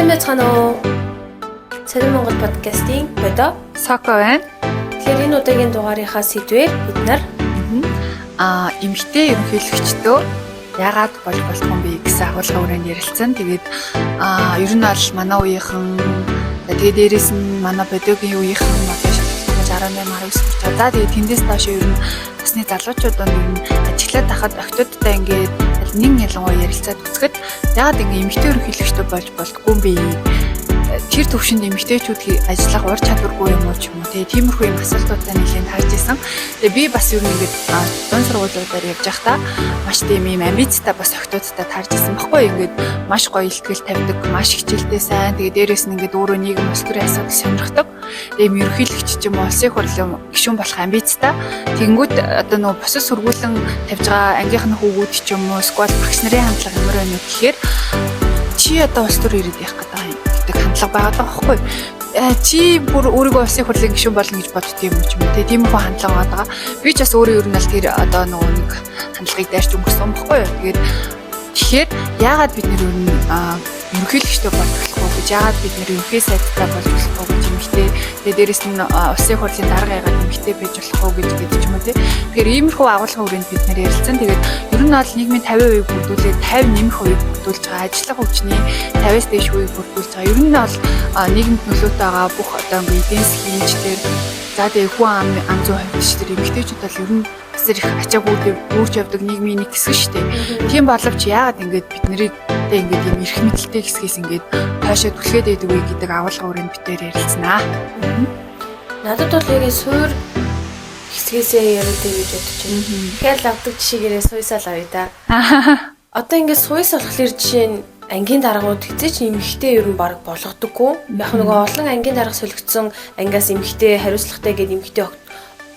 Сайн байцгаана уу? Цэрэн Монгол подкастын Бодо Соко байна. Тэгэхээр энэ удаагийн дугаарынхаа сэдвээр бид нар эмэгтэй ерөнхийлөгчдөө яагаад болж болдгоо юм бэ гэсэн агуулгын хүрээнд ярилцсан. Тэгээд ер нь бол манай үеийнхэн, тэгээд дээрэс нь манай Бодогийн үеийнхэн одоо шалгалтаж 18 19 хүрч байгаа. За тэгээд тэндээс доош ер нь насны залуучууд донд ер нь ажиглаад тахад октодтой ингээд нэн ялангуяа ярилцаад үзэхэд яагаад ингэ эмэгтэй ерөнхийлөгчдөө болж болдгоо юм бэ? Тэр төвшөнд эмэгтэйчүүд ажиллах ур чадваргүй юм уу ч юм уу тиймэрхүү юм асуултуудаа нэлээд харж исэн. Тэгээ би бас ер нь ингээд дунд сургуулиудаар явж байхдаа маш тийм юм амбицтай бас охтуудтай таарж исэн баггүй, ингээд маш гоё ихтгэл тавьдаг, маш хичээлдээ сайн. Тэгээ дээрэс нь ингээд өөрөө нийгэм улс төрийн асуудал сонирхдог. Тэгээ юм ерөнхийлөгч ч юм уу улсын хурлын гишүүн болох амбицтай. Тэгэнгүүт одоо нөгөө бусад сургуулийн тавьж байгаа ангийнх нь хүүгүүд ч юм уу эсвэл багш нарын хандлага ямар байна вэ гэхээр чи одоо улс төр ирээд явах гэдэг юм гэдэг хандлага байгаад байгаа байхгүй. Чи бүр өөрийгөө улсын хурлын гишүүн болно гэж бодд юм уу ч юм уу те, тиймэрхүү хандлага байгаад байгаа. Би ч бас өөрөө ер нь аль тэр одоо нөгөө нэг хандлагыг дайрч өнгөрсөн байхгүй юу. Тэгээд тэгэхээр яагаад бид нэр ер нь ерөнхийлөгчтэй болж болохгүй гэж, яагаад бид нэр ерөнхий сайдтай болж болохгүй гэж эмэгтэй, тэгээ дээрэс нь улсын хурлын дарга яагаад эмэгтэй байж болохгүй гэж гэдэг ч юм уу те. Тэгэхээр иймэрхүү агуулгын хүрээнд бид нэр ярилцсан. Тэгээд ер нь бол нийгмийн 50% бүрдүүлээд 50 нэмэх хувийг бүрдүүлж байгаа, ажиллах хүчний 50-аас дээш хувийг бүрдүүлж байгаа. Ер нь бол нийгэмд нөлөөтэй байгаа бүх одоо ингээ эдийн засгийн ч тэр, за тэгээ хүн ам зүйн хувьд ч тэр эмэгтэйчүүд бол ер нь бас их ачааг үүрч явдаг нийгмийн нэг хэсэг шүү дээ. Тийм боловч яагаад ингэж бид нарыг тэ ингээд юм эрх мэдэлтэй хэсгээс ингээд хойшоо түлхээд байдаг вэ гэдэг агуулгын хүрээнд бид нэр ярилцсанаа. Надад бол яг суур хэсгээсээ яриад гэж бодож байна. Тэгэхээр авдаг жишээгээрээ суйсаал авъя да. Одоо ингээд суйс болохоор жишээ нь ангийн даргууд хэзээ ч эмэгтэй ер нь баг болгодоггүй. Яг нөгөө олон ангийн дарга солигдсон ангиас эмэгтэй хариуцлагатай гэдэг эмэгтэй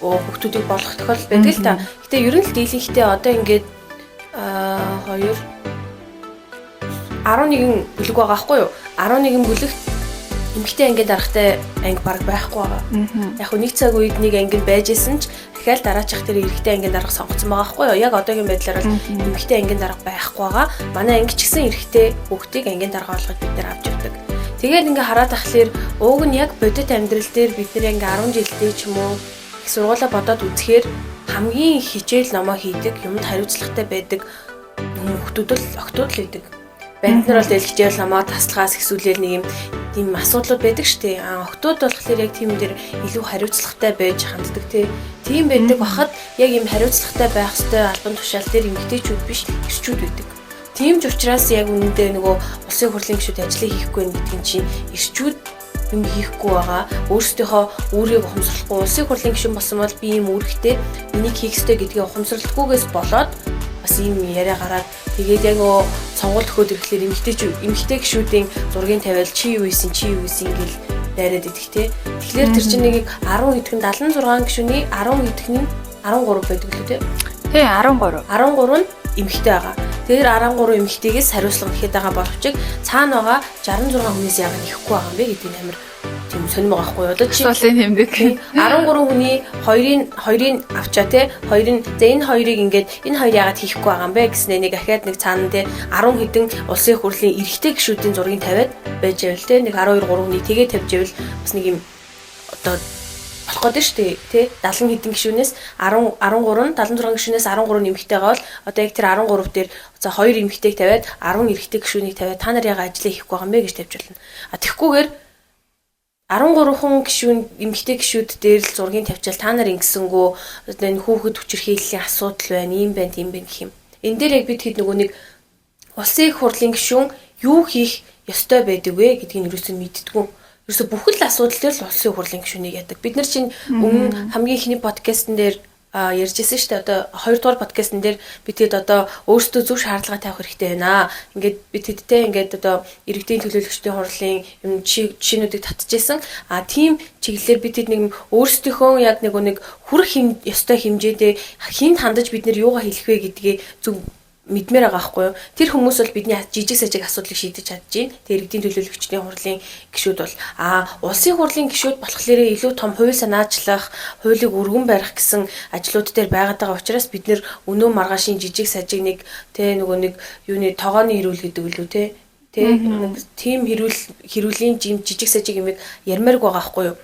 хүүхдүүдийг болгох тохиолдол байдаг л та. Гэтэ ер нь л дийлэнхтэй одоо ингээд 2 11 бүлэг байгаа байхгүй юу? 11 бүлэгт эмэгтэй ангийн даргатай анги баг байхгүй байгаа. Яг хөө нэг цаг үед нэг анги нь байж исэн ч дахиад дараачих тэр эрэгтэй ангийн дарга сонгоцсон байгаа байхгүй юу? Яг одоогийн байдлаар бол эмэгтэй ангийн дарга байхгүй байгаа. Манай анги ч гэсэн эрэгтэй хүүхдийг ангийн дарга болгож бид нар авч явдаг. Тэгээд ингээ хараад тахлаар ууг нь яг бодит амьдрал дээр бид нар ингээ 10 жилдээ ч юм уу их сургуулаа бодоод үзэхээр хамгийн их хичээл номоо хийдэг, юмд хариуцлагатай байдаг хүүхдүүд л октод л байдаг. Банд нар бол тэгэл хичээл номоо таслахаас ихсүүлээл нэг юм тийм асуудлууд байдаг штэ. А октод болохоор яг тийм дээр илүү хариуцлагатай байж ханддаг тий. Тийм байдаг бахад яг юм хариуцлагатай байх ёстой албан тушаал дээр эмэгтэйчүүд биш эрчүүд байдаг. Тийм ч учраас яг үнэндээ нөгөө улсын хурлын гишүүд ажлыг хийхгүй байх гэдэг нь чинь эрчүүд юм хийхгүй байгаа. Өөрсдийнхөө үүрийг ухамсарлахгүй, улсын хурлын гишүүн болсон бол би ийм үүрэгтэй, энийг хийх ёстой гэдгийг ухамсарлалгүйгээс болоод бас ийм яриа гараад тэгээд яг нөгөө сонгуул төхөөд ирэхлээр эмэгтэй гишүүдийн зургийг тавиал чи юу ийсэн чи юу ийсэн гэл дайраад идэх те. Тэгэхээр тэр чинь нэг 10 хэдхэн 76 гишүүний 10 хэдхэн нь 13 байдаг лүү те. Тий, 13. 13 нь эмэгтэй байгаа. Тэр 13 эмэгтэйгээс хариуцлага нэхэд байгаа боловч цаана байгаа 66 хүнээс яагаад нэхгүй байгаа юм бэ гэдэг нь амар тийм сонирм байгаа байхгүй юу? Одоо чи Асуулын тэмдэг. 13 хүний хоёрын авчаа те, хоёрын за энэ хоёрыг ингээд энэ хоёр яагаад хийхгүй байгаа юм бэ гэснээр нэг ахаад нэг цаана те 10 хэдэн улсын хурлын эрэгтэй гишүүдийн зургийг тавиад байж байвал те, нэг 12 3 хүний тэгээ тавьж байвал бас нэг юм одоо болох гээд шүү дээ тий. 70 хэдэн гишүүнээс 10 13 нь 76 гишүүнээс 13 эмэгтэй байгаа бол одоо яг тэр 13 дээр за 2 эмэгтэйг тавиад 10 эрэгтэй гишүүнийг тавиад та нар яга ажлыг хийхгүй байгаа юм бэ гэж тавьж болно. А тэгхгүйгээр 13 хүн гишүүн эмэгтэй гишүүд дээр л зургийг тавьчаал та нар ингэсэнгүү одоо энэ хүүхэд хүчирхийллийн асуудал байна, ийм байна, тийм байна гэх юм. Энэ дээр яг бид хэд нөгөө нэг улсын их хурлын гишүүн юу хийх ёстой байдаг вэ гэдгийг юусоо мэддэггүй. Ерөөсө бүхэл асуудал дээр л улсын хурлын гишүүнийг яадаг. Бид нар чинь өмнө хамгийн эхний подкастн дээр ярьжсэн шүү дээ. Одоо 2 дугаар подкастн дээр бид хэд одоо өөрсдөө зөв шаардлага тавих хэрэгтэй байна. Ингээд бид хэдтэй ингээд одоо иргэдийн төлөөлөгчдийн хурлын юм жишээнүүдийг татчихсан. А тийм чиглэлээр бид хэд нэг өөрсдийнхөө яг нэг хүрэх ёстой хэмжээдээ хинд хандаж бид нэр юугаа хэлэх вэ гэдгээ зөв мэдмээр байгаа байхгүй юу? Тэр хүмүүс бол бидний жижиг сажиг асуудлыг шийдэж чадж байна. Тэр иргэдийн төлөөлөгчдийн хурлын гишүүд бол улсын хурлын гишүүд болохоор илүү том хууль санаачлах, хуулийг өргөн барих гэсэн ажлууд дээр байгаад байгаа учраас бид нэр өнөө маргаашийн жижиг сажиг нэг тэ нөгөө нэг юуны тогооны ирүүл гэдэг үлүү тэ Тэ нэг тийм хэрүүлийн жижиг сажиг юмыг ярмааргүй байгаа байхгүй юу?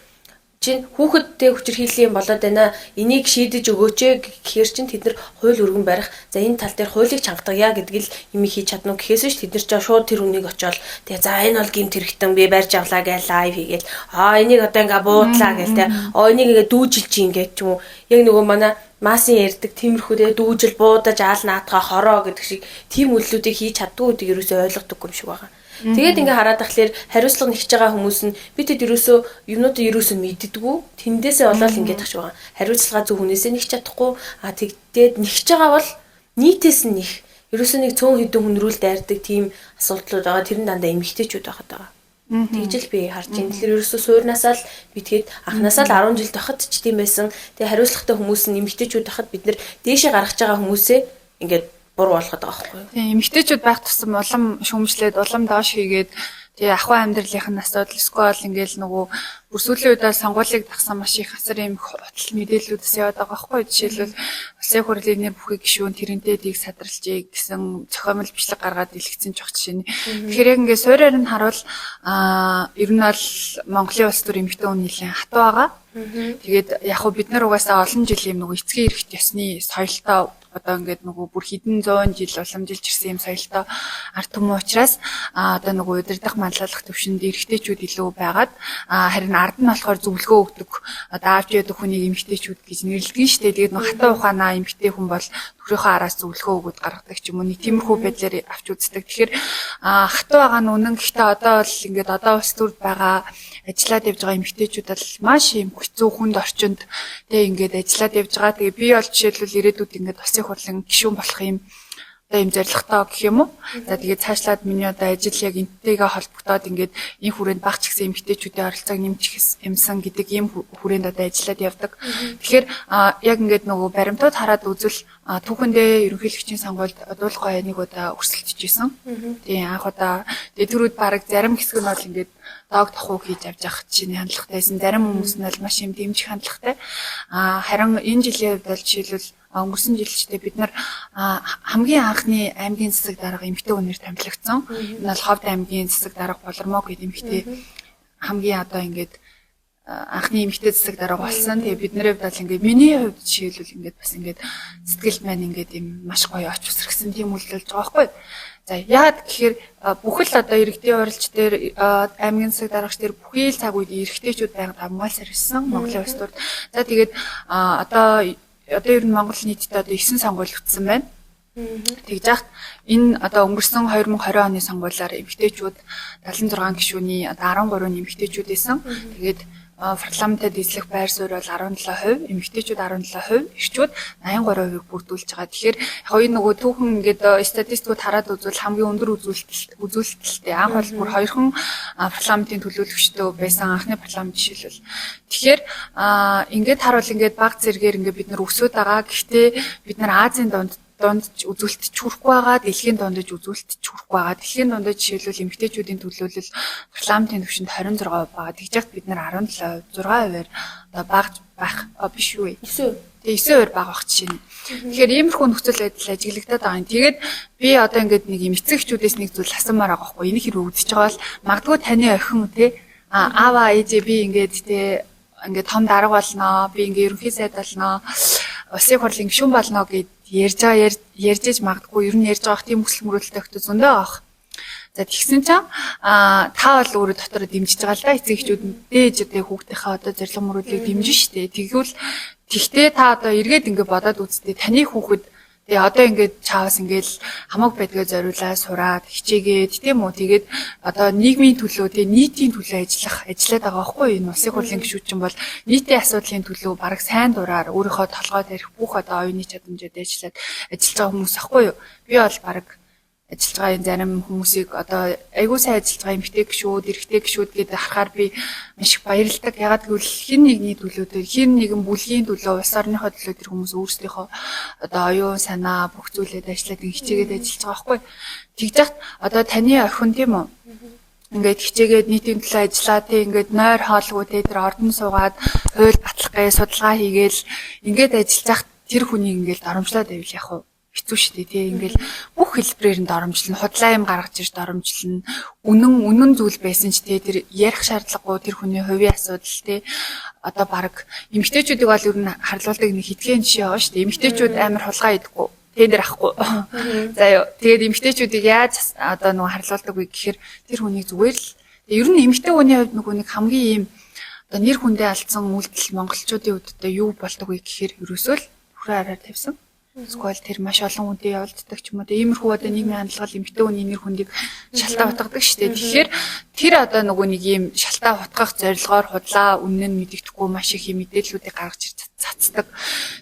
Чинь хүүхэдтэй хүчирхийллийн юм болоод байна. Энийг шийдэж өгөөч гэхээр чинь тэд нар хууль өргөн барих. За энэ тал дээр хуулийг чангатгая гэдэг л юм хийж чадна уу гэхээс биш тэд нар чинь шууд тэр хүнийг очиод тэгээ за энэ бол гэмт хэрэгтэн би барьж авлаа гэж live хийгээл. Аа энийг одоо ингээ буудлаа гээл те. Аа энийг ингээ дүүжилж ингээд ч юм уу. Яг нөгөө манай масын ярьдаг тиймэрхүү те дүүжил буудаж аал наатгаа хороо гэдэг шиг тийм үйлдэлүүдийг хийж чаддгүй гэдгийг ерөөсөө ойлгодоггүй юм шиг байгаа. Тэгээд ингээ хараад тахлаар хариуцлага нэгж байгаа хүмүүс нь би тэд ерөөсөө юмнуудыг ерөөсөө мэддэггүй. Тэндээсээ болоод ингээд тах шиг байгаа. Хариуцлага зөв хүнээсээ нэгч чадахгүй. А тэгдээд нэгж байгаа бол нийтээс нь нэх. Ерөөсөө нэг цөөн хэдэн хүн рүү л дайрдаг тийм асуудлууд байгаа. Тэр нь дандаа эмэгтэйчүүд байхад байгаа. Тэгж л би харж байна. Тэгэхээр ерөөсөө суурнаасаа л би тэгэд анхнаасаа л 10 жил тахад ч тийм байсан. Тэгээ хариуцлагатай хүмүүс нь эмэгтэйчүүд байхад бид нэр дээшээ гаргаж байгаа хүмүүсээ ингээд буруу болгоод байгаа байхгүй юу? Тийм, эмэгтэйчүүд байх тусам улам шүүмжлээд, улам доош хийгээд тэгээ ахуй амьдралынх нь асуудал эсвэл ингээл нөгөө бүр сүүлийн үед бол сонгуулийг дагсан маш их асар юм хутал мэдээллүүдээс яваад байгаа байхгүй юу? Жишээлбэл улсын хурлын нэр бүхий гишүүн тэрэнтэй тийг садралжээ гэсэн зохиомл бичлэг гаргаад илгэсэн ч баг жишээ нь. Тэгэхээр яг ингээд суурьаар нь харуул ер нь бол Монголын улс төр эмэгтэй хүн нэлээд хатуу байгаа. Тэгээд яг хөө бид нар угаасаа олон жил юм нөгөө эцгийн эрхт ёсны соёлтой одоо ингээд нөгөө бүр хэдэн зуун жил уламжилж ирсэн юм соёлтой ард түмэн учраас одоо нөгөө удирдах манлайлах төвшөнд эрэгтэйчүүд илүү байгаад харин ард нь болохоор зөвлөгөө өгдөг одоо аавч яадаг хүнийг эмэгтэйчүүд гэж нэрлэдэг нь штэ. Тэгээд нөгөө хатан ухаанаа эмэгтэй хүн бол нөхрийнхөө араас зөвлөгөө өгöd гаргадаг ч юм уу нэг тиймэрхүү байдлаар авч үздэг. Тэгэхээр хатуу байгаа нь үнэн. Гэхдээ одоо бол ингээд одоо улс төрд байгаа ажиллаад явж байгаа эмэгтэйчүүд бол маш юм хэцүү хүнд орчинд тэг ингээд ажиллаад явж байгаа. Тэгээ би бол жишээлбэл ирээдүйд ингээд улсын хурлын гишүүн болох юм одоо юм зорилготой гэх юм уу. За тэгээд цаашлаад миний одоо ажил яг энтэйгээ холбогдоод ингээд энэ хүрээнд баг ч гэсэн эмэгтэйчүүдийн оролцоог нэмчих юмсан гэдэг ийм хүрээнд одоо ажиллаад явдаг. Тэгэхээр яг ингээд нөгөө баримтууд хараад үзвэл түүхэндээ ерөнхийлөгчийн сонгуульд дуулгай нэг удаа өрсөлдөж исэн. Тийм анх удаа тэгээд тэр үед баг зарим хэсэг нь бол ингээд дог тохуу хийж авч явах чиний хандлагатай байсан. Зарим хүмүүс нь бол маш юм дэмжих хандлагатай. Харин энэ жилийн хувьд бол жишээлбэл өнгөрсөн жилчдээ бид нар хамгийн анхны аймгийн засаг дарга эмэгтэй хүнээр томилогдсон. Энэ бол Ховд аймгийн засаг дарга Болормоо гэдэг эмэгтэй хамгийн одоо ингээд анхны эмэгтэй засаг дарга болсон. Тэгээ бидний хувьд бол ингээд миний хувьд жишээлбэл ингээд бас ингээд сэтгэл маань ингээд юм маш гоё оч үсрэгсэн тийм үйлдэл болж байгаа байхгүй. За яагаад гэхээр бүхэл одоо иргэдийн уралж дээр аймгийн засаг даргч дээр бүхий л цаг үед эрэгтэйчүүд байнга давмгаал сарвисан Монголын улс төрд. За тэгээд одоо ер нь Монгол нийтдээ одоо 9 сонгуул бүтсэн байна. Тэгж яхад энэ одоо өнгөрсөн 2020 оны сонгуулиар эмэгтэйчүүд 76 гишүүний одоо 13 нь эмэгтэйчүүд байсан. Тэгээд парламентад эзлэх байр суурь бол 17%, эмэгтэйчүүд 17%, эрчүүд 83%-ийг бүрдүүлж байгаа. Тэгэхээр яг энэ нөгөө түүхэн ингээд статистикууд хараад үзвэл хамгийн өндөр үзүүлэлттэй. Анх бол бүр хоёрхан парламентын төлөөлөгчтэй байсан анхны парламент жишээлбэл. Тэгэхээр ингээд харуул ингээд баг зэрэгээр ингээд бид нар өсөөд байгаа. Гэхдээ бид нар Азийн дунд дундч үзүүлэлт ч хүрэхгүй байгаа, дэлхийн дундаж үзүүлэлт ч хүрэхгүй байгаа. Дэлхийн дундаж жишээлбэл эмэгтэйчүүдийн төлөөлөл парламентын түвшинд 26% байгаа. Тэгж яхад бид нар 17%, 6%-аар одоо багж байх биш үү? 9%. Тэгээ 9% бага байх жишээ нь. Тэгэхээр иймэрхүү нөхцөл байдал ажиглагдаад байгаа юм. Тэгээд би одоо ингээд нэг юм эцэгчүүдээс нэг зүйл асуумаар байгаа байхгүй. Энэ хэрэг үзэж байгаа бол магадгүй таны охин те аава ээжээ би ингээд те ингээд том дарга болноо, би ингээд ерөнхий сайд болноо, улсын хурлын гишүүн болно гэд ярьж байгаа ярьж иж магадгүй ер нь ярьж байгаа тийм хүсэл мөрөөдөлтэй охид зөндөө байгаа. За тэгсэн чинь та бол өөрөө дотор дэмжиж байгаа л да эцэг эхчүүд нь дээж одоо хүүхдийнхээ одоо зорилго мөрөөдлийг дэмжин штэ. Тэгвэл тэгтээ та одоо эргээд ингээ бодоод үзтээ таны хүүхэд тэгээ одоо ингээд чаавас ингээд хамаагүй байдгаа зориулаа сураад хичээгээд тийм үү тэгээд одоо нийгмийн төлөө тэгээ нийтийн төлөө ажиллаад байгаа байхгүй юу? Энэ улсын хурлын гишүүд чинь бол нийтийн асуудлын төлөө бараг сайн дураар өөрийнхөө толгой дээрх бүх одоо оюуны чадамжууд ажиллаад ажиллаж байгаа хүмүүс байхгүй юу? Би бол бараг ажиллаж байгаа энэ зарим хүмүүсийг одоо айгүй сайн ажиллаж байгаа эмэгтэй гишүүд, эрэгтэй гишүүд гэдэг харахаар би маш их баярлдаг. Ягаад гэвэл хэн нэгний төлөө тэр хэн нэгэн бүлгийн төлөө, улс орныхоо төлөө тэр хүмүүс өөрсдийнхөө одоо оюун санаа бүх зүйлээд ажиллаад хичээгээд ажиллаж байгаа байхгүй. Тэгж яхад одоо таны охин тийм үү? Ингээд хичээгээд нийтийн төлөө ажиллаа тий ингээд нойр хоолгүй тий тэр ордон суугаад хууль батлах гээ судалгаа хийгээл ингээд ажиллаж яхад тэр хүнийг ингээд дарамжлаад байвал яах вэ? хэцүү шүү дээ тий. Ингээл бүх хэлбэрээр нь доромжлно, худлаа юм гаргаж ирж доромжлно. Үнэн үнэн зүйл байсан ч тий тэр ярих шаардлагагүй тэр хүний хувийн асуудал тий. Одоо баг эмэгтэйчүүдийг бол ер нь харлуулдаг нэг хитгэн жишээ байгаа шүү дээ. Эмэгтэйчүүд амар хулгай идэхгүй. Тэн дээр ахгүй. За юу. Тэгээд эмэгтэйчүүдийг яаж одоо нөгөө харлуулдаг вэ гэхээр тэр хүнийг зүгээр л ер нь эмэгтэй хүний хувьд нөгөө нэг хамгийн ийм одоо нэр хүндээ алдсан үйлдэл монголчуудын хувьд одоо юу болдог вэ гэхээр ерөөсөө л нөхрөө араар тавьсан. Эсвэл тэр маш олон хүнтэй явуулддаг ч юм уу. Иймэрхүү одоо нийгмийн хандлага эмэгтэй хүний нэр хүндийг шалтаа утгадаг шүү дээ. Тэгэхээр тэр одоо нөгөө нэг ийм шалтаа утгах зорилгоор худлаа үнэн нь мэдэгдэхгүй маш их юм мэдээллүүдийг гаргаж ирж цацдаг.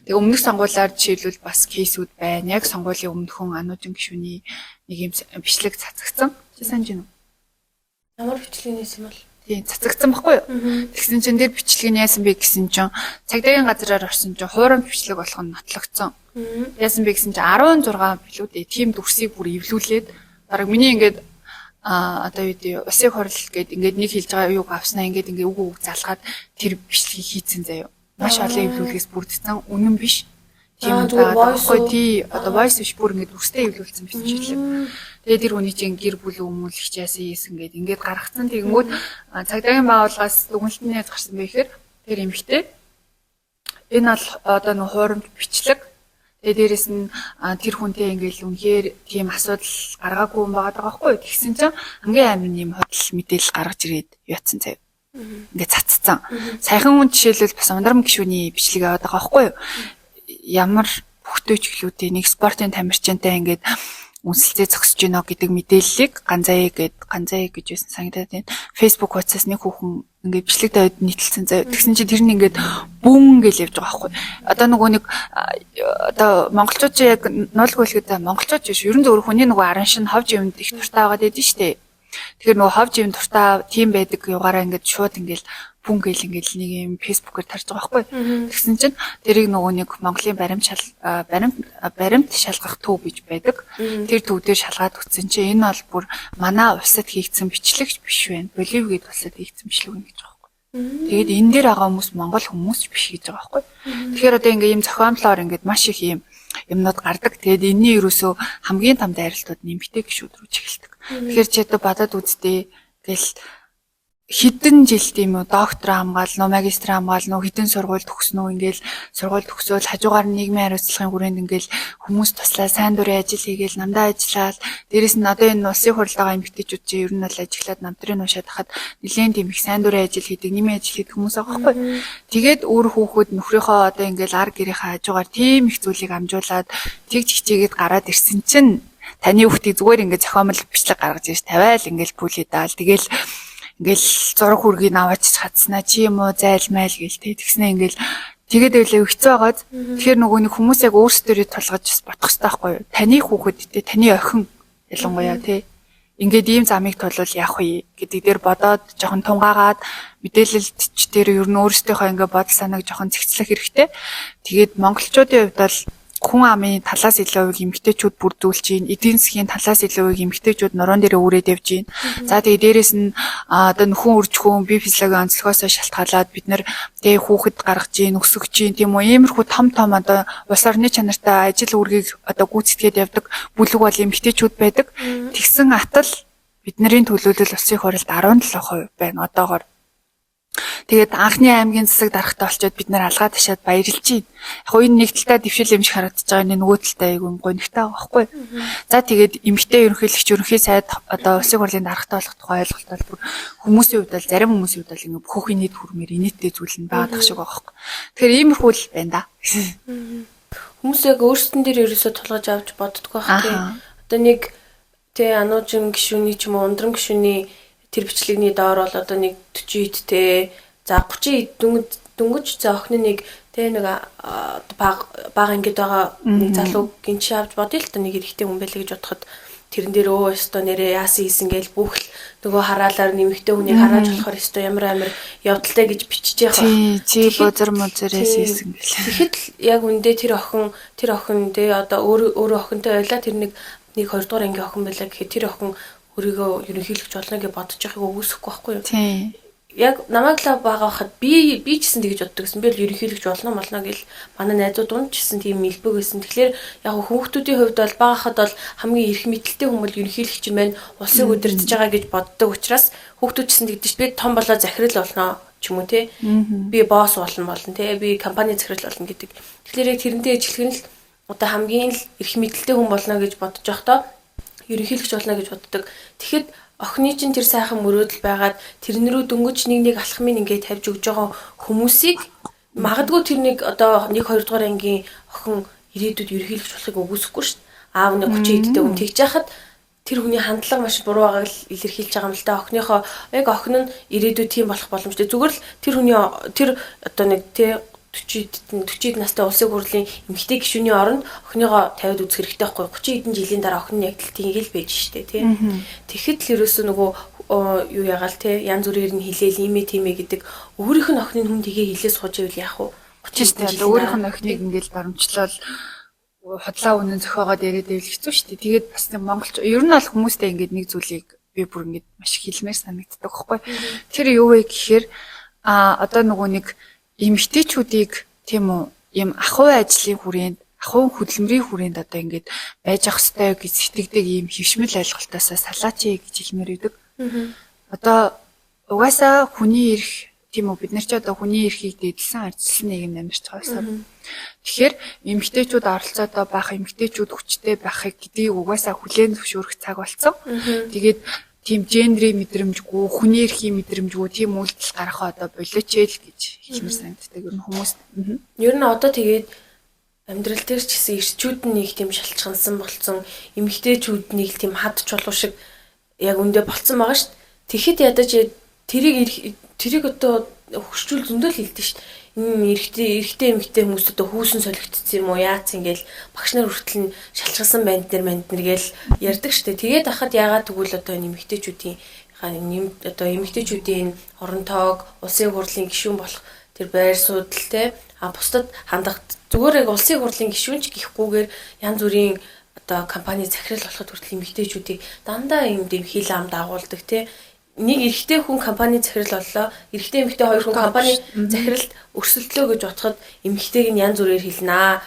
Тэгээ өмнөх сонгуулиар жишээлбэл бас кейсүүд байна. Яг сонгуулийн өмнөхөн ануужин гишүүний нэг юм бичлэг цацгдсан. Чи санаж байна уу? Ямар бичлэг нээсэн бол? Тийм, цацагдсан байхгүй юу? Тэгсэн чинь тэр бичлэг нь яасан бэ гэсэн чинь цагдаагийн газраар орсон чинь хуурамч бичлэг болох нь нотлогдсон. Яасан бэ гэсэн чинь 16 билүү дээ. Тийм дүрсийг бүр эвлүүлээд бараг миний ингээд одоо юу гэдэг улсын хурал гээд ингээд нэг хэлж байгаа юуг авснаа ингээд ингээд үг үг залгаад тэр бичлэгийг хийцэн заяа. Маш олон эвлүүлгээс бүрдсэн үнэн биш. Тийм байгаа байхгүй тий. Одоо voice биш бүр ингээд дүрстэй эвлүүлсэн бичлэг. Тэгээд тэр хүний чинь гэр бүл өмүүлэгч яасан ийсэн гээд ингээд гаргацсан. Тэгэнгүүт цагдаагийн байгууллагаас дүгнэлт нь яаж гарсан бэ гэхээр тэр эмэгтэй энэ бол одоо нэг хуурамч бичлэг. Тэгээ дээрэс нь тэр хүнтэй ингээл үнэхээр тийм асуудал гаргаагүй юм байгаа байхгүй. Тэгсэн чинь хамгийн амар юм худал мэдээлэл гаргаж ирээд яатсан заяа. Ингээд цацсан. Саяхан хүн жишээлбэл бас ундрам гишүүний бичлэг яваад байгаа байхгүй юу? Ямар бүхтөөч гэлүүдээ нэг спортын тамирчинтай ингээд үнсэлцээ зогсож гинэ гэдэг мэдээллийг Ганзая гээд Ганзая гэж байсан санагдаад байна. Facebook хуудасаас нэг хүүхэн ингээд бичлэг тавиад нийтэлсэн заяа. Тэгсэн чинь тэр нь ингээд бүүн гэл явж байгаа байхгүй. Одоо нөгөө нэг одоо монголчууд чи яг нулг үлгэд монголчууд биш. Ерөн зөвхөн хүний нөгөө аран шин ховж юмд их дуртай байгаад байдэн штэ. Тэгэхээр нөгөө ховж юм дуртай тийм байдаг югаараа ингээд шууд ингээд бүн гэл ингээд нэг юм фэйсбүүкээр тарж байгаа байхгүй. Тэгсэн чинь тэрийг нөгөө нэг Монголын баримт баримт шалгах төв гэж байдаг. Тэр төв дээр шалгаад үтсэн чинь энэ бол бүр манай улсад хийгдсэн бичлэгч биш байна. Болив гээд улсад хийгдсэн бичлэг юм гэж байгаа байхгүй. Тэгээд энэ дээр байгаа хүмүүс Монгол хүмүүс биш гэж байгаа байхгүй. Тэгэхээр одоо ингээд ийм зохиомлоор ингээд маш их ийм юмнууд гардаг. Тэгээд энэний ерөөсөө хамгийн том дайралтууд нэмэгтэй гişүүд рүү чиглэдэг. Тэгэхээр чи одоо бодоод үздэй гэл хэдэн жил тийм үү доктор хамгаал, нөө магистр хамгаал, нөө хэдэн сургууль төгснө ингээл сургууль төгсөөл хажуугаар нийгмийн хариуцлагын хүрээнд ингээл хүмүүс туслаа сайн дурын ажил хийгээл намдаа ажиллаад дээрэс нь одоо энэ улсын хурлд байгаа эмэгтэйчүүд чи ер нь бол ажиглаад намдрын уншаад хахад нэлээд тийм их сайн дурын ажил хийдэг, нэмийн ажил хийдэг хүмүүс байгаа байхгүй. Тэгээд үр хүүхэд нөхрийнхөө одоо ингээл ар гэрийнхээ хажуугаар тийм их зүйлийг амжуулаад тэгж хичээгээд гараад ирсэн чинь таны хүүхдийг зүгээр ингээд зохиомл бичлэг гаргаж ирж тавиал ингээл пүлий даал тэгэл ингээл зураг хүргийг аваач чадсанаа чи юм уу зайлмайл гээл те тэгснэ ингээл тэгээд байлаа хэцүү байгааз. Тэгэхээр нөгөө нэг хүмүүс яг өөрсдөө тулгаж бас бодох хэрэгтэй байхгүй юу? Таны хүүхэд те таны охин ялангуяа те ингээд ийм замыг тулвал яах вэ гэдэг дээр бодоод жоохон тунгаагаад мэдээлэлд ч дээр ер нь өөрсдийнхөө ингээд бодол санааг жоохон зэгцлэх хэрэгтэй. Тэгээд монголчуудын хувьд бол хүн амын талаас илүү хувийг эмэгтэйчүүд бүрдүүлж байна. Эдийн засгийн талаас илүү хувийг эмэгтэйчүүд нуруунд дээр үүрээд явж байна. За тэгээ дээрэс нь одоо нөхөн үржихүүн бие физиологийн онцлогоос шалтгаалаад бид нар тэгээ хүүхэд гаргаж гин, өсгөж гин тийм үү иймэрхүү том том одоо улс орны чанартай ажил үүргийг одоо гүйцэтгээд явдаг бүлэг бол эмэгтэйчүүд байдаг. Тэгсэн атал бидний төлөөлөл улсын хурлд 17% байна одоогор. Тэгээд анхны аймгийн засаг дарахтай болчоод бид нэр алгаа ташаад баярлж байна. Яг энэ нэг талдаа дэвшил юм шиг харагдаж байгаа, энэ нөгөө талдаа айгүй гонигтай байгаа байхгүй. За тэгээд эмэгтэй ерөнхийлөгч ерөнхий сайд одоо улсын хурлын дарахтай болох тухай ойлголт бол бүр хүмүүсийн хувьд бол зарим хүмүүсийн хувьд бол ингээ хөхийн нийт хүрмээр инээдтэй зүйл нь байгаа шиг байгаа байхгүй. Тэгэхээр иймэрхүү л байна да. Хүмүүс яг өөрсдөн дээр ерөөсөө тулгаж авч боддгоо байх тийм. Одоо нэг тэ ануужин гишүүний ч юм уу ундран гишүүний тэр бичлэгний доор бол одоо нэг 40 идтэй за 30 ид дөнгөж за охин нэг тэ нэг баг ингээд байгаа нэг залуу гинч авч бодъё л та нэг эрэгтэй хүн байлаа гэж бодоход тэрэн дээр өө өстө нэрээ яасан хийсэн гээл бүх л нөгөө хараалаар нэмэгтэй хүнийг харааж болохоор өстө ямар амар явдалтай гэж бичиж яах вэ? Чи бозор мозорээс хийсэн гэл. Тэгэхэд л яг үндэ тэр охин тэ одоо өөр өөр охинтой байлаа тэр нэг 2 дугаар ангийн охин байлаа гэхэд тэр охин өөрийгөө ерөнхийлөгч болно гэж бодож байгааг үгүйсэхгүй байхгүй юу? Тийм. Яг намайг л байгаа хахад би ч гэсэн тэгж боддог гэсэн. Би л ерөнхийлөгч болно гэл манай найзууд дунд ч гэсэн тийм мэлбэг байсан. Тэгэхээр яг хүүхдүүдийн хувьд бол бага хахад бол хамгийн эрх мэдэлтэй хүмүүс ерөнхийлөгч юм байна. Улсыг удирдах байгаа гэж боддог учраас хүүхдүүд ч гэсэн тэгдэж би том болоо захирал болно ч юм уу те. Би босс болно те. Би компани захирал болно гэдэг. Тэгэхээр яг тэрнтэй ижилхэн л одоо хамгийн л эрх мэдэлтэй хүн болно гэж бодож байхдаа ерөнхийлөгч болно гэж боддог. Тэгэхэд охины чинь тэр сайхан мөрөөдөл байгаад тэрэн рүү дөнгөж нэг нэг алхмыг ингээд тавьж өгж байгаа хүмүүсийг магадгүй тэр нэг одоо 1 2 дугаар ангийн охин ирээдүйд ерөнхийлөгч болохыг үгүйсэхгүй шүү дээ. Аав нэг 30 эдтэй хүн тэгж яхад тэр хүний хандлага маш буруу байгааг л илэрхийлж байгаа юм л да. Охиныхоо яг охин нь ирээдүйд тийм болох боломжтой. Зүгээр л тэр хүний тэр одоо нэг тэ 40 настай улсын хурлын эмэгтэй гишүүний оронд охиныгоо тавиад үзэх хэрэгтэй байхгүй 30 хэдэн жилийн дараа охин нь яг л тийм л байж штэ тий. Тэгэхэд л ерөөсөө нөгөө юу ягаал тий янз бүрээр нь хилээл иймээ тиймээ гэдэг өөрийнх нь охиныг хүн тгээ хилээ сууж ивэл яах вэ? 30 жилийн өөрийнх нь охиныг ингээл барамчлал худлаа үнэн зохиогоод яриад байвал хэцүү штэ. Тэгээд бас нэг монголч ер нь бол хүмүүстэй ингээд нэг зүйлийг би бүр ингээд маш их хэлмээр санагддаг байхгүй. Тэр юу вэ гэхээр одоо нөгөө нэг эмэгтэйчүүдийг тийм үү ийм ахуй ажлын хүрээнд ахуй хөдөлмөрийн хүрээнд одоо ингээд байж ах ёстой гэж сэтгэдэг ийм хөвшмөл ойлголтоосоо салаач гэж хэлмээр байдаг. Одоо угаасаа хүний эрх тийм үү бид нар ч одоо хүний эрхийг дээдлсэн ардчилсан нийгэмд амьдарч байгаа юмсан. Тэгэхээр эмэгтэйчүүд оролцоотой байх, эмэгтэйчүүд хүчтэй байхыг гэдгийг угаасаа хүлээн зөвшөөрөх цаг болсон. Тэгээд тийм гендрийн мэдрэмжгүй, хүний эрхийн мэдрэмжгүй тийм үйлдэл гаргахаа одоо болооч л гэж хэлмээр санагддаг ер нь хүмүүс. Ер нь одоо тэгээд амьдрал дээр ч гэсэн эрчүүд нь нэг тийм шалчгансан болцсон, эмэгтэйчүүд нэг тийм хад чулуу шиг яг үндэ болцсон байгаа шүү дээ. Тэгэхэд ядаж тэрийг одоо хөгшчүүл зөндөл хэлдэг шүү дээ. Энэ эрэгтэй эмэгтэй хүмүүс одоо хүүсэн солигдсон юм уу яац ингээл багш нар хүртэл нь шалчгалсан банд нар гээл ярьдаг шүү дээ. Тэгээд ахад яагаад тэгвэл одоо энэ эмэгтэйчүүдийн одоо эмэгтэйчүүдийн орон тоог улсын хурлын гишүүн болох тэр байр суудал те а бусдад хандах зүгээр яг улсын хурлын гишүүн ч гэхгүйгээр янз бүрийн одоо компани захирал болоход хүртэл эмэгтэйчүүдийг дандаа юм дэм хил ам дагуулдаг те. Нэг эрэгтэй хүн компани захирал боллоо. Эрэгтэй эмэгтэй хоёр хүн компани захиралд өрсөлдлөө гэж бодоход эмэгтэйг нь янз бүрээр хэлнэ.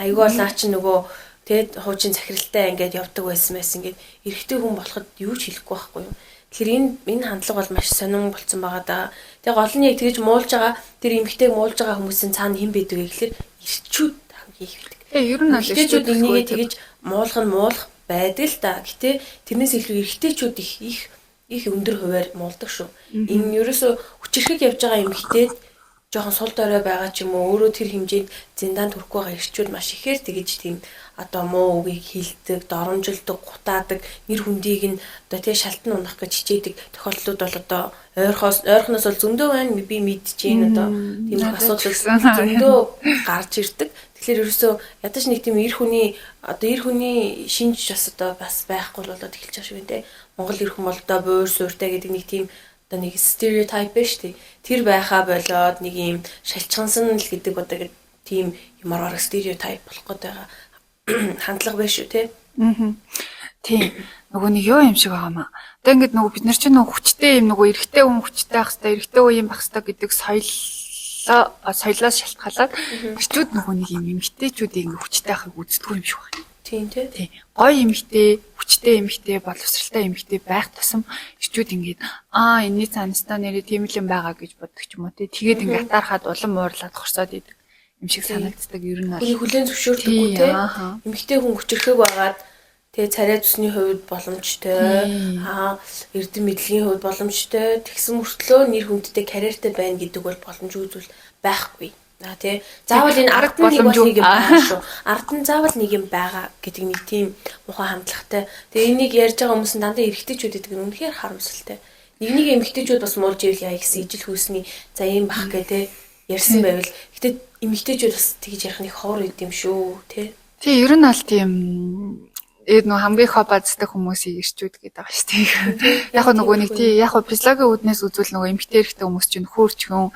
Айгүй бол наа чи нөгөө тэгэд хуучин захиралтай ингээд явдаг байсан ингээд эрэгтэй хүн болоход юу ч хэлэхгүй байхгүй юу. Тэгэхээр энэ хандлага бол маш сонин болцсон байгаа да. Тэгээ гол нь яг тэгэж муулж байгаа тэр эмэгтэйг муулж байгаа хүмүүсийн цаана хэн байдаг вэ гэхэлэр эрчүүд хамгийн их байдаг. Тэгээ ер нь бол эрэгтэйчүүд энийгээ тэгэж муулах нь муулах байдаг л да. Гэтэ тэрнээс илүү эрэгтэйчүүд их өндөр хувиар муулдаг шүү. Энэ ерөөсөө хүчирхэг явж байгаа эмэгтэйд жоохон сул дорой байгаа ч юм уу өөрөө тэр хэмжээнд зиндаанд хүрэхгүй байгаа эрчүүд маш ихээр тэгэж тийм одоо муу үгийг хилдэг, доромжилдог, гутаадаг, нэр хүндийг нь одоо тий шалтан унах гэж хичээдэг тохиолдлууд бол одоо ойрхоноос бол зөндөө байна. Би мэдчихээн одоо тийм их асуудал зөндөө гарч ирдэг. Тэгэхээр ерөөсөө ядаж нэг тийм эр хүний одоо эр хүний шинж бас одоо бас байхгүй болоод эхэлж байгаа шиг байна те. Монгол эр хүн бол одоо буур сууртай гэдэг нэг тийм одоо нэг стереотип байна шүү дээ. Тэр байхаа болоод нэг юм шалчгансан л гэдэг одоо тийм юмар бараг стереотип болох гээд байгаа хандлага байна шүү те. Тийм. Нөгөө нэг юу юм шиг байгаа маа. Одоо ингээд нөгөө бид нар чинь нөгөө хүчтэй юм нөгөө эрэгтэй хүн хүчтэй байх хэвээр, эрэгтэй хүн юм байх хэвээр гэдэг соёлоос шалтгаалаад эрчүүд нөгөө нэг юм эмэгтэйчүүдийг ингээд хүчтэй байхыг үздэггүй юм шиг байна. Тийм тий. Тийм. Гоё эмэгтэй, хүчтэй эмэгтэй, боловсралтай эмэгтэй байх тусам эрчүүд ингээд энэний цаанастаа нэрээ тийм л юм байгаа гэж боддог ч юм уу тий. Тэгээд ингээд атаархаад улам уурлаад хорсоод идэг юм шиг санагддаг ер нь бол. Хүний хүлээн зөвшөөрдөггүй тий. Эмэгтэй хүн хүчирхэг байгаад тэгээ царай зүсний хувьд боломжтой, эрдэм мэдлэгийн хувьд боломжтой, тэгсэн мөртлөө нэр хүндтэй карьертэй байна гэдэг бол боломжгүй зүйл байхгүй. Тий. Заавал энэ ард нь нэг бол нэг юм байгаа шүү. Ард нь заавал нэг юм байгаа гэдэг нэг тийм муухай хандлагатай. Тэгээ энийг ярьж байгаа хүмүүс нь дандаа эрэгтэйчүүд гэдэг нь үнэхээр харамсалтай. Нэг нэг эмэгтэйчүүд бас муулж ивэл яа гэсэн ижил хүйсний за ийм бах гэ тэ ярьсан байвал гэтээ эмэгтэйчүүд бас тэгж ярих нэг ховор үйд юм шүү тий. Тий, ер нь аль тийм нөө хамгийн их баздаг хүмүүсийг ирчүүд гэдэг байгаа шүү дээ. Яг нөгөө нэг тий яг физиологийн үүднээс үзвэл нөгөө эмэгтэй эрэгтэй хүмүүс чинь хөөрчгөн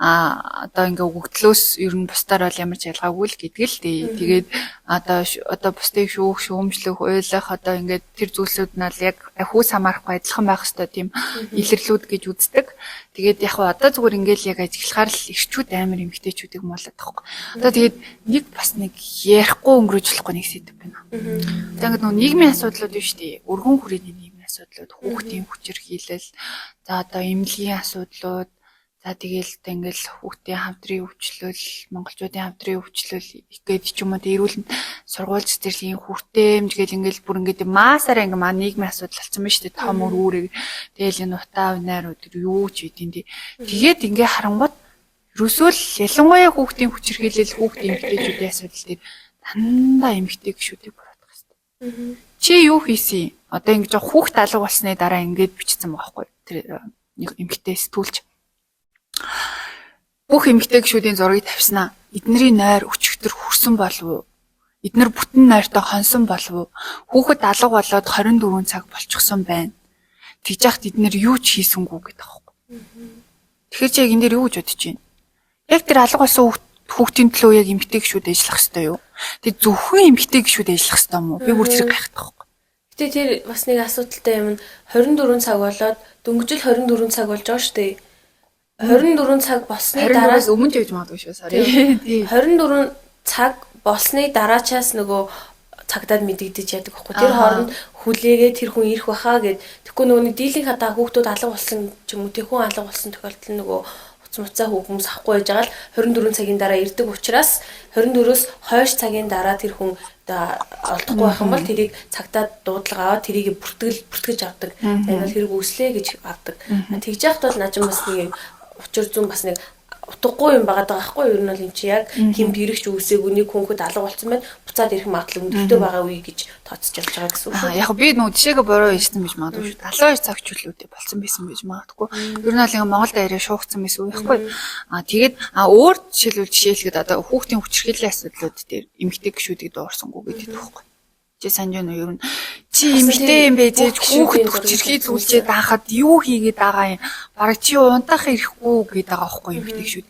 А одоо ингээ өгөгдлөөс ер нь бусдаар бол ямар ч ялгаагүй л гэдэг л дээ. Тэгээд одоо бусдыг шүүх, шүүмжлэх, уйлах, одоо ингээд тэр зүйлсүүд нь бол яг хүүс хамаарахгүй адилхан байх ёстой тийм илэрлүүд гэж үздэг. Тэгээд яг хуу одоо зүгээр ингээл яг ажиглахаар л эрчүүд амар эмэгтэйчүүдийг муулаад байгаа байхгүй. Одоо тэгээд нэг бас нэг ярихгүй өнгөрөөж болохгүй нэг сэдэв байна. Одоо ингээд нөгөө нийгмийн асуудлууд юу шүү дээ. Өргөн хүрээний нийгмийн асуудлууд, хүүхдийн хүчирхийлэл, за одоо эмнэлгийн асуудлууд, за тэгээл одоо ингээл хүүхдийн хамтрын өвчлөл, монголчуудын хамтрын өвчлөл гээд ч юм уу, эрүүл сургууль цэцэрлэгийн хүртээмж гэл ингээл бүр ингээд маасаараа ингээ маа нийгмийн асуудал болсон байна шүү дээ. Том өр үүрэг. Тэгээл энэ утаа унаар өдр юу ч үдин тий. Тэгээд ингээ харангууд ерөөсөө л ялангуяа хүүхдийн хүчирхийлэл, хүүхдийн эмэгтэйчүүдийн асуудал дээр дандаа эмэгтэй гişүүдийг буруутгах хэрэгтэй. Чи юу хийсэн? Одоо ингэж хүүхд алга болсны дараа ингээд бичсэн байгаа байхгүй. Тэр нэг эмэгтэй сэтгүүлч бүх эмэгтэй гişүүдийн зургийг тавьснаа. Эднэрийн нойр өчигдөр хүрсэн болов уу? Эднэр бүтэн нойртой хонсон болов уу? Хүүхэд алга болоод 24 цаг болчихсон байна. Тэгж яхад эднэр юу ч хийсэнгүй гэдэг аахгүй. Тэгэхээр чи яг энэ дээр юу гэж бодож байна? Яг тэр алга болсон хүүхдийн төлөө яг эмэгтэй гişүүд ажиллах ёстой юу? Тэг зөвхөн эмэгтэй гişүүд ажиллах ёстой юм уу? Би бүр тэрийг гайхах байхгүй. Гэтэ тэр бас нэг асуудалтай юм нь 24 цаг болоод дөнгөжл 24 цаг болж байгаа шүү дээ. 24 цаг болсны дараа 24-аас өмнө ч байж магадгүй шүү. Sorry. Тий. 24 цаг болсны дараачаас нөгөө цагдаад мэдэгдэж яадаг байхгүй. Тэр хооронд хүлээгээ тэр хүн ирэх баха гэд. Тэгэхгүй нөгөө нэг дийлэнх хадаа хүүхдүүд алга болсон ч юм уу, тэр хүн алга болсон тохиолдолд нөгөө хуц муцаа хүмүүс авахгүй байж байгаа л 24 цагийн дараа ирдэг учраас 24-өөс хойш цагийн дараа тэр хүн одоо олдохгүй байх юм бол тэрийг цагдаад дуудлага аваад тэрийг бүртгэж авдаг. Энэ бол хэрэг үүслээ гэж авдаг. Тэгж яхад бол наажин бас нэг юм учир зүүн бас нэг утгагүй юм байгаа даа байхгүй юу? Ер нь бол эн чи яг хэмт хэрэгч үүсээгүй нэг хүнхэд алга болсон байна. Буцаад ирэх магадлал өндөртэй байгаа үе гэж тооцож явж байгаа гэсэн үг шүү. Яг би нөгөө жишээгээ буруу ярьсан байж магадгүй шүү. 72 цаг чөлөөтэй болсон байсан байж магадгүй. Ер нь бол ингээ Монголд арай шуугцсан байсан үе байхгүй. Тэгээд өөр жишээлбэл жишээлхэд одоо хүүхдийн хүчирхийллийн асуудлууд дээр эмэгтэй гişүүдийг дуурсангүй гэдэг байхгүй. Чи санаж байна уу? Ер нь чи эмэгтэй юм бэ зээж хүүхэд хүчирхийлүүлчихэд байхад юу хийгээд байгаа юм? Бараг чи унтах ирэхгүй гэдэг байгаа байхгүй эмэгтэй гişүүд.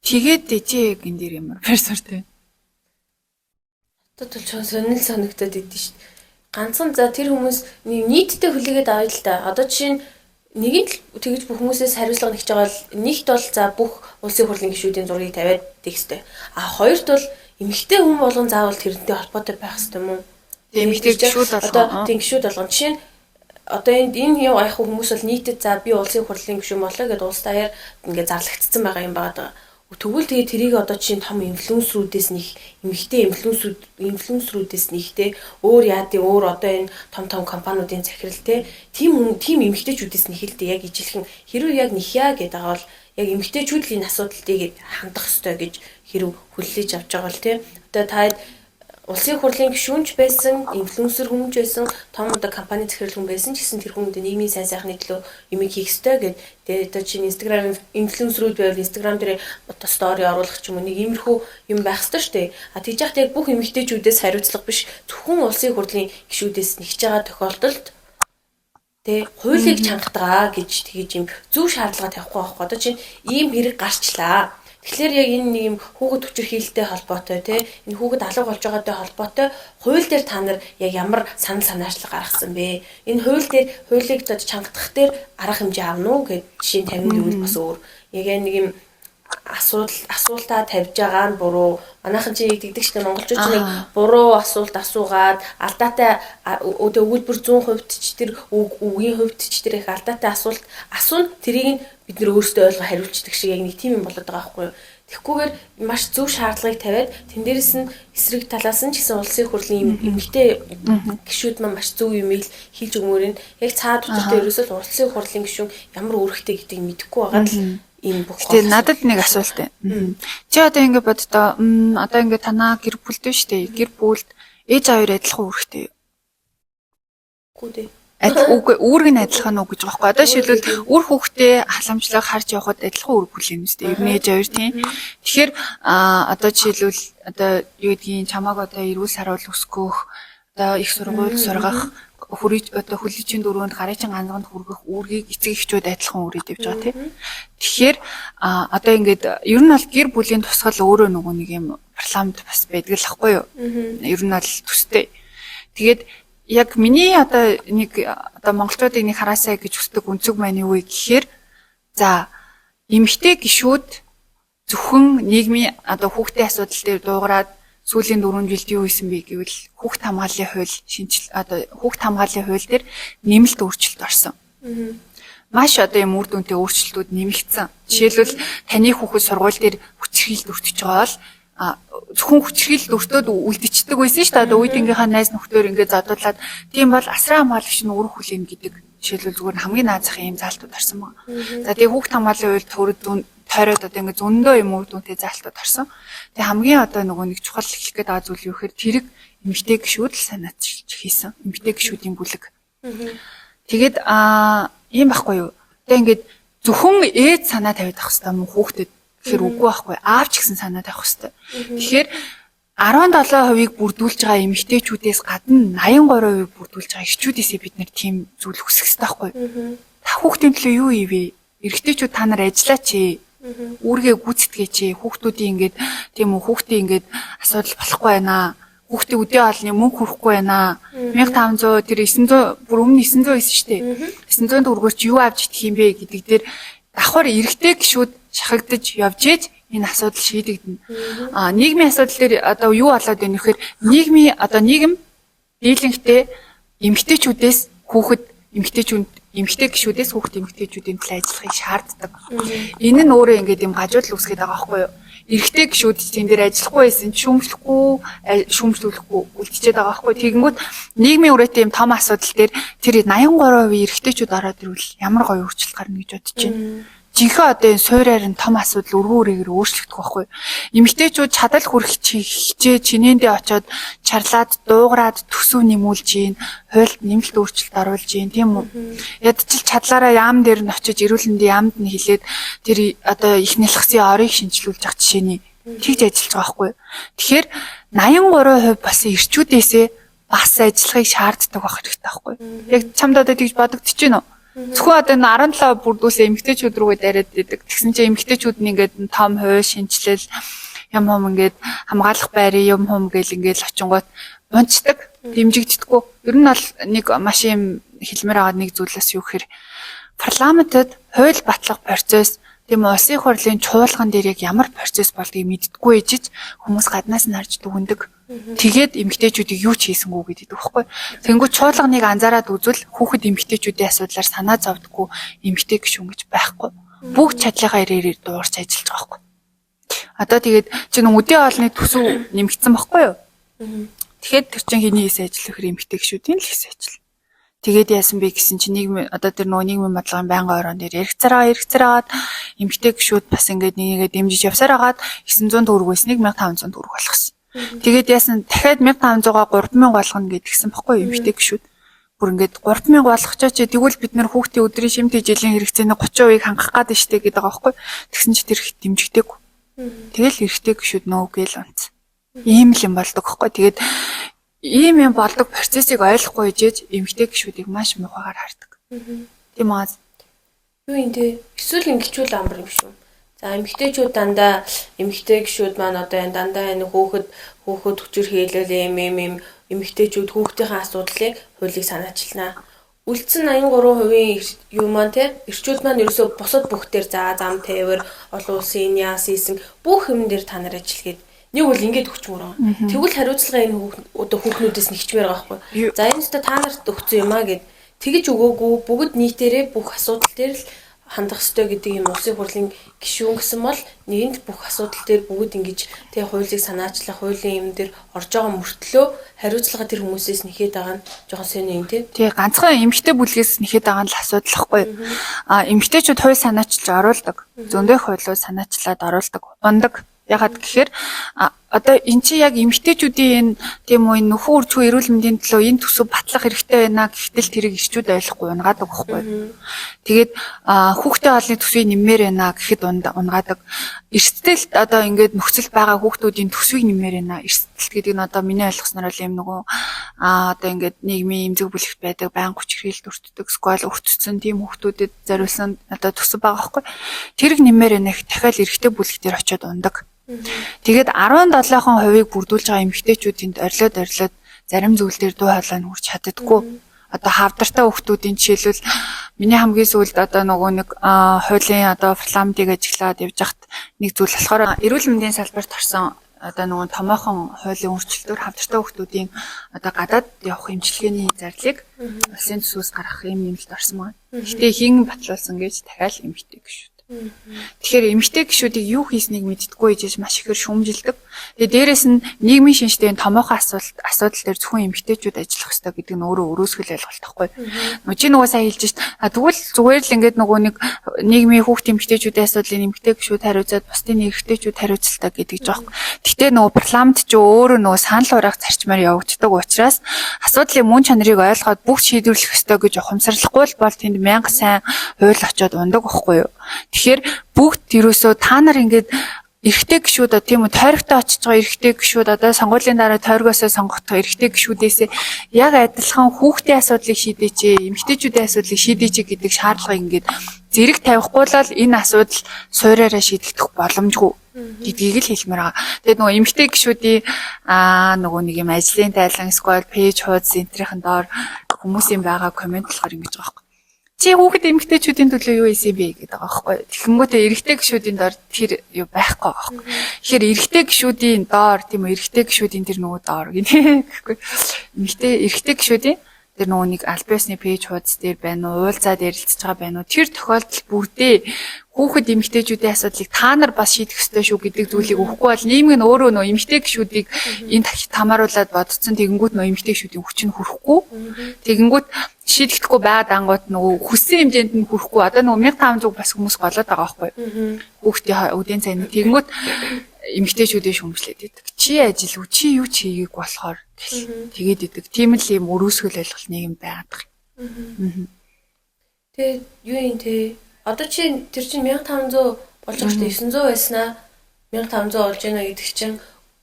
Тэгээд чи яг энэ дээр ямар байр суурьтай. Одоо тул чон сонирхол санагдаад идэв шүү дээ. Ганцхан за тэр хүмүүс нийтдээ хүлээгээд авъя л да. Одоо жишээ нь нэгийг л тэгж бүх хүмүүсээс хариуцлага нэгж байгаа бол нэгт бол за бүх улсын хурлын гишүүдийн зургийг тавиад тэгэх ёстой. А хоёрт бол эмэгтэй хүн болгон заавал тэрнтэй холбоотой байх ёстой юм уу? Эмэгтэй гишүүд болгон. Одоо тийм гишүүд болгон. Жишээ нь одоо энд энэ юу аях хүмүүс бол нийтэд за би улсын хурлын гишүүн боллоо гэдээ улс даяар ингээд зарлагдсан байгаа юм байгаа даа. Тэгвэл тэгээ тэрийг одоо чинь том инфлюенсерүүдээс нэг эмэгтэй инфлюенсерүүдээс нэгтэй өөр яадын өөр одоо энэ том том компаниудын захирал те тийм тийм эмэгтэйчүүдээс нэг л дээ яг ижилхэн хэрвээ яг нэхья гэдэг байгаа бол яг эмэгтэйчүүд л энэ асуудалыг хандах ёстой гэж хэрв хүлээж авч байгаа бол те одоо та улсын хурлын гишүүнч байсан, инфлюенсер хүмүүж байсан, том одоо компани захирал хүн байсан ч гэсэн тэр хүн нийгмийн сайн сайхны төлөө юмыг хийх ёстой гэд. Тэгээ одоо чинь Instagram инфлюенсерүүд байвал Instagram дээр одоо стори оруулах ч юм уу нэг иймэрхүү юм байх ёстой шүү дээ. А тэгж яхад яг бүх эмэгтэйчүүдээс хариуцлага биш, зөвхөн улсын хурлын гишүүдээс нэгж байгаа тохиолдолд тэ хуулийг чангатгаа гэж тэгэж юм зөв шаардлага тавихгүй байхгүй. Одоо чинь ийм хэрэг гарчлаа. Тэгэхээр яг энэ нэг юм хүүхэд хүчирхийлэлтэй холбоотой тий энэ хүүхэд алга болж байгаатай холбоотой хууль дээр та нар яг ямар санал санаачлал гаргасан бэ? Энэ хууль дээр хуулийг одоо чангатгах дээр арга хэмжээ авна уу гэд жишээ тавина гэвэл бас өөр. Яг нэг юм асуултаа тавьж байгаа нь буруу. Манайхан чи тэгдэг шнэ монголчууд чи нэг буруу асуулт асуугаад алдаатай өдөө өгүүлбэр 100% ч тэр үгийн хувьд ч тэр их алдаатай асуулт асуун тэрийг бид нэр өөрсдөө ойлгоо хариулцдаг шиг яг нэг тийм юм болоод байгаа байхгүй юу. Тэгхгүйгээр маш зөв шаардлагыг тавиад тэн дээрээс нь эсрэг талаас нь ч гэсэн улсын хурлын эмэгтэй гишүүд маань маш зөв юм ил хэлж өгмөр нь яг цаа дотор ерөөсөө улсын хурлын гишүүн ямар үүрэгтэй гэдгийг мэдэхгүй байгаа л энэ бүх. Гэтэ надад нэг асуулт байна. Чи одоо ингэ боддоо, одоо ингэ танаа гэр бүлд шүү дээ. Гэр бүлд ээж аав хоёр адилхан үүрэгтэй юу? Үгүй дээ. Үгүй, үүрэг нь адилхан уу гэж байгаа байхгүй. Одоо жишээлбэл үр хүүхдээ халамжлах харж явхад адилхан үүрэг хүлээнэ үстэй. Ер нь ээж хоёр тийм. Тэгэхээр одоо жишээлбэл одоо юу гэдгийг чамааг одоо эрүүл саруул өсгөх, одоо их сургууль сургах, хүрэж одоо хөлөжийн дөрөвөнд гарычин ганцанд хүргэх үүргийг эцэг эхчүүд адилхан үүрээд явж байгаа тийм. Тэгэхээр одоо ингээд ер нь бол гэр бүлийн тусгал өөрөө нөгөө нэг юм парламент бас байдаг л ахгүй юу? Ер нь бол төстэй. Тэгээд яг миний одоо нэг одоо монголчуудыг нэг хараасай гэж хүсдэг өнцөг маань юу вэ гэхээр за эмэгтэй гишүүд зөвхөн нийгмийн одоо хүүхдийн асуудал дээр дуугараад сүүлийн 4 жилд юу хийсэн бэ гэвэл хүүхд хамгааллын хууль шинжил одоо хүүхд хамгааллын хууль дээр нэмэлт өөрчлөлт орсон. Маш одоо юм үр дүнтэй өөрчлөлтүүд нэмэгдсэн. Жишээлбэл таны хүүхэд сургууль дээр хүчирхийлэлд өртөж байгаа бол зөвхөн хүчирхийлэлд өртөөд үлдчихдэг байсан шүү дээ. Одоо үеийнхээ найз нөхдөр ингээд задуулаад тийм бол асран хамгаалагч нь үүрэг хүлээн гэдэг жишээлбэл зүгээр хамгийн наад захын юм заалтууд орсон байна. За тэгээ хүүхд хамгааллын хууль тойроод тойроод одоо ингээд зөндөө юм үр дүнтэй заалтууд орсон. Тэгээ хамгийн одоо нөгөө нэг чухал хэлэх гээд байгаа зүйл юу гэхээр тэрэг эмэгтэй гишүүд л санаачилж хийсэн. Эмэгтэй гишүүдийн бүлэг. Тэгээд ийм байхгүй юу? Одоо ингээд зөвхөн ээж санаа тавиад авах хэрэгтэй мөн хүүхдэд гэхээр үгүй байхгүй. Аав ч гэсэн санаа тавих хэрэгтэй. Тэгэхээр 17%-ийг бүрдүүлж байгаа эмэгтэйчүүдээс гадна 83%-ийг бүрдүүлж байгаа эрчүүдээсээ бид нэр тийм зүйл хүсэх хэрэгтэй байхгүй. Та хүүхдийн төлөө юу хийвэ? Эрэгтэйчүүд та нар ажиллаач ээ. Үүргээ гүйцэтгээч ээ. Хүүхдүүдийн ингээд тийм үү хүүхдийн ингээд асуудал болохгүй байна. Хүүхдийн өдөө хоолны мөнгө хүрэхгүй байна. 1500 тэр 900 бүр өмнө 900 байсан шүү дээ. 900 төгрөгөөр чи юу авч идэх юм бэ гэдэг дээр давхар эрэгтэй гишүүд шахагдаж явж ээж энэ асуудал шийдэгдэнэ. Нийгмийн асуудал дээр одоо юу болоод байна вэхээр нийгмийн одоо нийгэм дийлэнхтэй эмэгтэйчүүдээс хүүхэд эмэгтэйчүүд эмэгтэй гишүүдээс хүүхэд эмэгтэйчүүдийн төлөө ажиллахыг шаарддаг. Энэ нь өөрөө ингээд юм гажуудал үүсгээд байгаа байхгүй юу? Эрэгтэй гишүүд тийм дээр ажиллахгүй байсан шүүмжлэхгүй шүүмжлүүлэхгүй үлдчихэд байгаа байхгүй. Тэгэнгүүт нийгмийн үрээтэй юм том асуудал дээр тэр 83% эрэгтэйчүүд ороод ирвэл ямар гоё өөрчлөлт гарна гэж бодож байна. Жинхэнэ одоо энэ суурьаар нь том асуудал өргөн үрээгээр өөрчлөгдөх байхгүй. Эмэгтэйчүүд чадал хүрэх хичээ чинээндээ очиод чарлаад дуугараад төсөв нэмүүлж гин, хуульд нэмэлт өөрчлөлт оруулж гин, тийм үү? Ядчил чадлаараа яам дээр нь очиж эрүүл мэндийн яамд нь хилээд тэр одоо их нялхсын орыг шинжилүүлж явах жишээний тэгж ажиллаж байгаа байхгүй. Тэгэхээр 83% болсон эрчүүдээсээ бас ажиллахыг шаарддаг байх хэрэгтэй байхгүй. Яг чамд одоо тэгж бодогдож байна уу? Зөвхөн одоо энэ 17 бүрдүүлсэн эмэгтэйчүүд рүүгээ дайраад идэг. Тэгсэн чинь эмэгтэйчүүд нь ингээд том хууль шинжилэл юм хум ингээд хамгаалах байрын юм хум гэл ингээд очингууд унцдаг, дэмжигддэггүй. Ер нь бол нэг маш юм хэлмээр байгаа нэг зүйлээс юу гэхээр парламентод хууль батлах процесс тийм улсын хурлын чуулган дээр яг ямар процесс болдгийг мэддэггүй ээжиж хүмүүс гаднаас нь харж дүгнэдэг. Тэгээд эмэгтэйчүүдийг юу ч хийсэнгүү гэдэг байхгүй. Тэнгүү чуулганыг анзаараад үзвэл хүүхэд эмэгтэйчүүдийн асуудлаар санаа зовдггүй эмэгтэй гишүүн гэж байхгүй. Бүгд чадлынхаа ирээрээр дуурч ажиллаж байгаа байхгүй. Одоо тэгээд чи нүг үдээ хоолны төсөв нэмэгдсэн байхгүй юу? Тэгэхээр тэр чин хэний хийсэн ажил гэхээр эмэгтэй гишүүдийн л хийсэн ажил. Тэгээд яасан бэ гэсэн чинь нийгэм одоо тэр нөгөө нийгмийн бодлогын байнгын орон дээр яригцараа яригцараад эмэгтэй гишүүд бас ингээд нэгийгээ дэмжиж явсаар хагаад 900 төгрөг байсныг 1500 төгрөг болгосон. Тэгээд яасан дахиад 1500-аа 3000 болгоно гэдгсэн баггүй эмэгтэй гишүүд. Бүр ингээд 3000 болгочоо чи тэгвэл бид нэр хүүхдийн өдрийн шимт жилийн хэрэгцээний 30%-ийг хангах гад штэ гэдэг байгаа байхгүй. Тэгсэн чи тэр их дэмжигдээгүй. Тэгэл эрэгтэй гишүүд нөө гээл унц. Ийм л юм болдог байхгүй. Тэгээд ийм юм болдог процессыг ойлгохгүй ижээж эмэгтэй гишүүдийг маш муухайгаар хардаг. Тийм аа. Юу юм те? Эсвэл ингэчүүл амар юм шүү. За эмэгтэйчүүд дандаа эмэгтэй гишүүд маань одоо энэ дандаа энэ хүүхэд хүүхэд хүчирхийлэл эм эм эм эмэгтэйчүүд хүүхдийнхээ асуудлыг хуулийг санаачилнаа. Үлдсэн 83% юу маань те эрчүүд маань ерөөсөө бусад бүх дээр за зам тээвэр олон улсын энэ яас ийсэн бүх юм дээр та нар ажиллагээд нэг бол ингэж өгчмөр байгаа. Тэгвэл хариуцлага энэ одоо хүүхнүүдээс нэгчмээр байгаа байхгүй. За энэ өстө та нарт өгсөн юм а гэд тэгэж өгөөгүй бүгд нийтээрээ бүх асуудал дээр л хандах ёстой гэдэг юм улсын хурлын гишүүн гэсэн бол нэгэнт бүх асуудал дээр бүгд ингэж тэг хуулийг санаачлах, хуулийн юм дээр орж байгаа мөртлөө хариуцлага тэр хүмүүсээс нэхэд байгаа нь жоохон сони юм тий. Тий, ганцхан эмэгтэй бүлгээс нэхэд байгаа нь л асуудал ахгүй. А эмэгтэйчүүд хууль санаачилж оруулдаг. Зөндөх хуулиуд санаачлаад оруулдаг. Ундаг. Ягаад гэхээр Одоо эн чинь яг эмэгтэйчүүдийн энэ тийм үү, энэ нөхөн үржихүү эрүүл мэндийн төлөө энэ төсөв батлах хэрэгтэй байна гэхтэл тэрийг эрчүүд ойлгохгүй унгаадаг байхгүй. Тэгээд хүүхдээ хоолны төсвийг нэммээр байна гэхэд унгаадаг. Эрсдэлт одоо ингээд нөхцөл байгаа хүүхдүүдийн төсвийг нэммээр байна. Эрсдэлт гэдэг нь одоо миний ойлгосноор л юм нөгөө одоо ингээд нийгмийн эмзэг бүлэгт байдаг, байнга хүчирхийлэлд өртдөг, сквал өртсөн тийм хүүхдүүдэд зориулсан одоо төсөв байгаа байхгүй. Тэрийг нэммээр байна гэх дахиад эрэгтэй бүлэг дээр очиод ундаг. Тэгээд 17% бүрдүүлж байгаа эмэгтэйчүүд энд орилоод орилоод зарим зүйл дээр дуу хоолой нь хүрч чаддаггүй. Одоо хавдартай хүүхдүүдийн жишээлбэл миний хамгийн сүүлд одоо нөгөө нэг хуулийн одоо парламентыг ажиглаад явж хахад нэг зүйл болохоор эрүүл мэндийн салбарт орсон одоо нөгөө томоохон хуулийн өөрчлөлтөөр хавдартай хүүхдүүдийн одоо гадаад явах эмчилгээний зарлыг улсын төсвөөс гаргах юм нэмэлт орсон байна. Гэхдээ хэн батлуулсан гэж дахиад эмэгтэй гишүүд. Тэгэхээр эмэгтэй гишүүдийг юу хийснийг мэддэггүй ижиж маш ихээр шүүмжилдэг. Тэгээ дээрэс нь нийгмийн шинжтэй томоохон асуудал дээр зөвхөн эмэгтэйчүүд ажиллах ёстой гэдэг нь өөрөө өрөөсгөл ойлголт байхгүй. Нөгөө чи нөгөө сая хэлж шít. А тэгвэл зүгээр л ингээд нөгөө нэг нийгмийн хүүхд эмэгтэйчүүдийн асуудлыг эмэгтэй гишүүд хариуцаад бусдын эрэгтэйчүүд хариуцалтай гэдэг жоох. Гэхдээ нөгөө парламент ч өөрөө нөгөө санал хураах зарчмаар явагддаг учраас асуудлын мөн чанарыг ойлгоод бүх шийдвэрлэх ёстой гэж ухамсарлахгүй л бол тэнд мянга сайн хууль очиод ундаг байхгүй юу. Тэгэхээр бүгд ерөөсөө та нар ингээд эрэгтэй гишүүд тийм үү, тойрогтой очиж байгаа эрэгтэй гишүүд одоо сонгуулийн дараа тойргоосоо сонгогдох эрэгтэй гишүүдээсээ яг адилхан хүүхдийн асуудлыг шийдээч, эмэгтэйчүүдийн асуудлыг шийдээч гэдэг шаардлагыг ингээд зэрэг тавихгүй л энэ асуудал суурьаараа шийдэгдэх боломжгүй гэдгийг л хэлмээр байгаа. Тэгээд нөгөө эмэгтэй гишүүдийн нөгөө нэг юм ажлын тайлан эсвэл page хуудас энтрийн доор хүмүүсийн байгаа комент болохоор ингэж байгаа байхгүй. Чи хүүхэд эмэгтэйчүүдийн төлөө юу хийсэн бэ гэдэг байгаа байхгүй. Тэгэнгүүтээ эрэгтэй гишүүдийн доор тэр юу байхгүй байгаа байхгүй. Тэгэхээр эрэгтэй гишүүдийн доор тийм үү, эрэгтэй гишүүдийн тэр нөгөө доор гинэ гэхгүй. Эмэгтэй эрэгтэй гишүүдийн тэр нөгөө нэг аль биесны page хуудас дээр байна уу, уулзаад ярилцж байгаа байна уу? Тэр тохиолдол бүрдээ хүүхэд эмэгтэйчүүдийн асуудлыг та нар бас шийдэх ёстой шүү гэдэг зүйлийг өгөхгүй бол нийгэм нь өөрөө нөө эмэгтэй гишүүдийг энэ хамааруулад бодцсон, тэгэнгүүт нөө эмэгтэй гишүүдийн хүч нь хүрэхгүй. Тэгэнгүүт шийдэхгүй байгаад ангууд нөгөө хүссэн хэмжээнд нь хүрэхгүй. Одоо нөгөө 1500 бас хүмүүс голоод байгаа байхгүй юу? Хүүхдийн үдийн цайны тэгэнгүүт эмэгтэйчүүдээ шүүмжлээд идэг. Чи ажилгүй, чи юу ч хийгээгүй болохоор тэгээд идэг. Тийм л юм өрөөсгөл ойлголт нийгэм байгаад байгаа юм. Тэгээд юу юм те? Одоо чи тэр чинь 1500 болж байгаа шүү дээ. 900 байснаа 1500 болж байна гэдэг чинь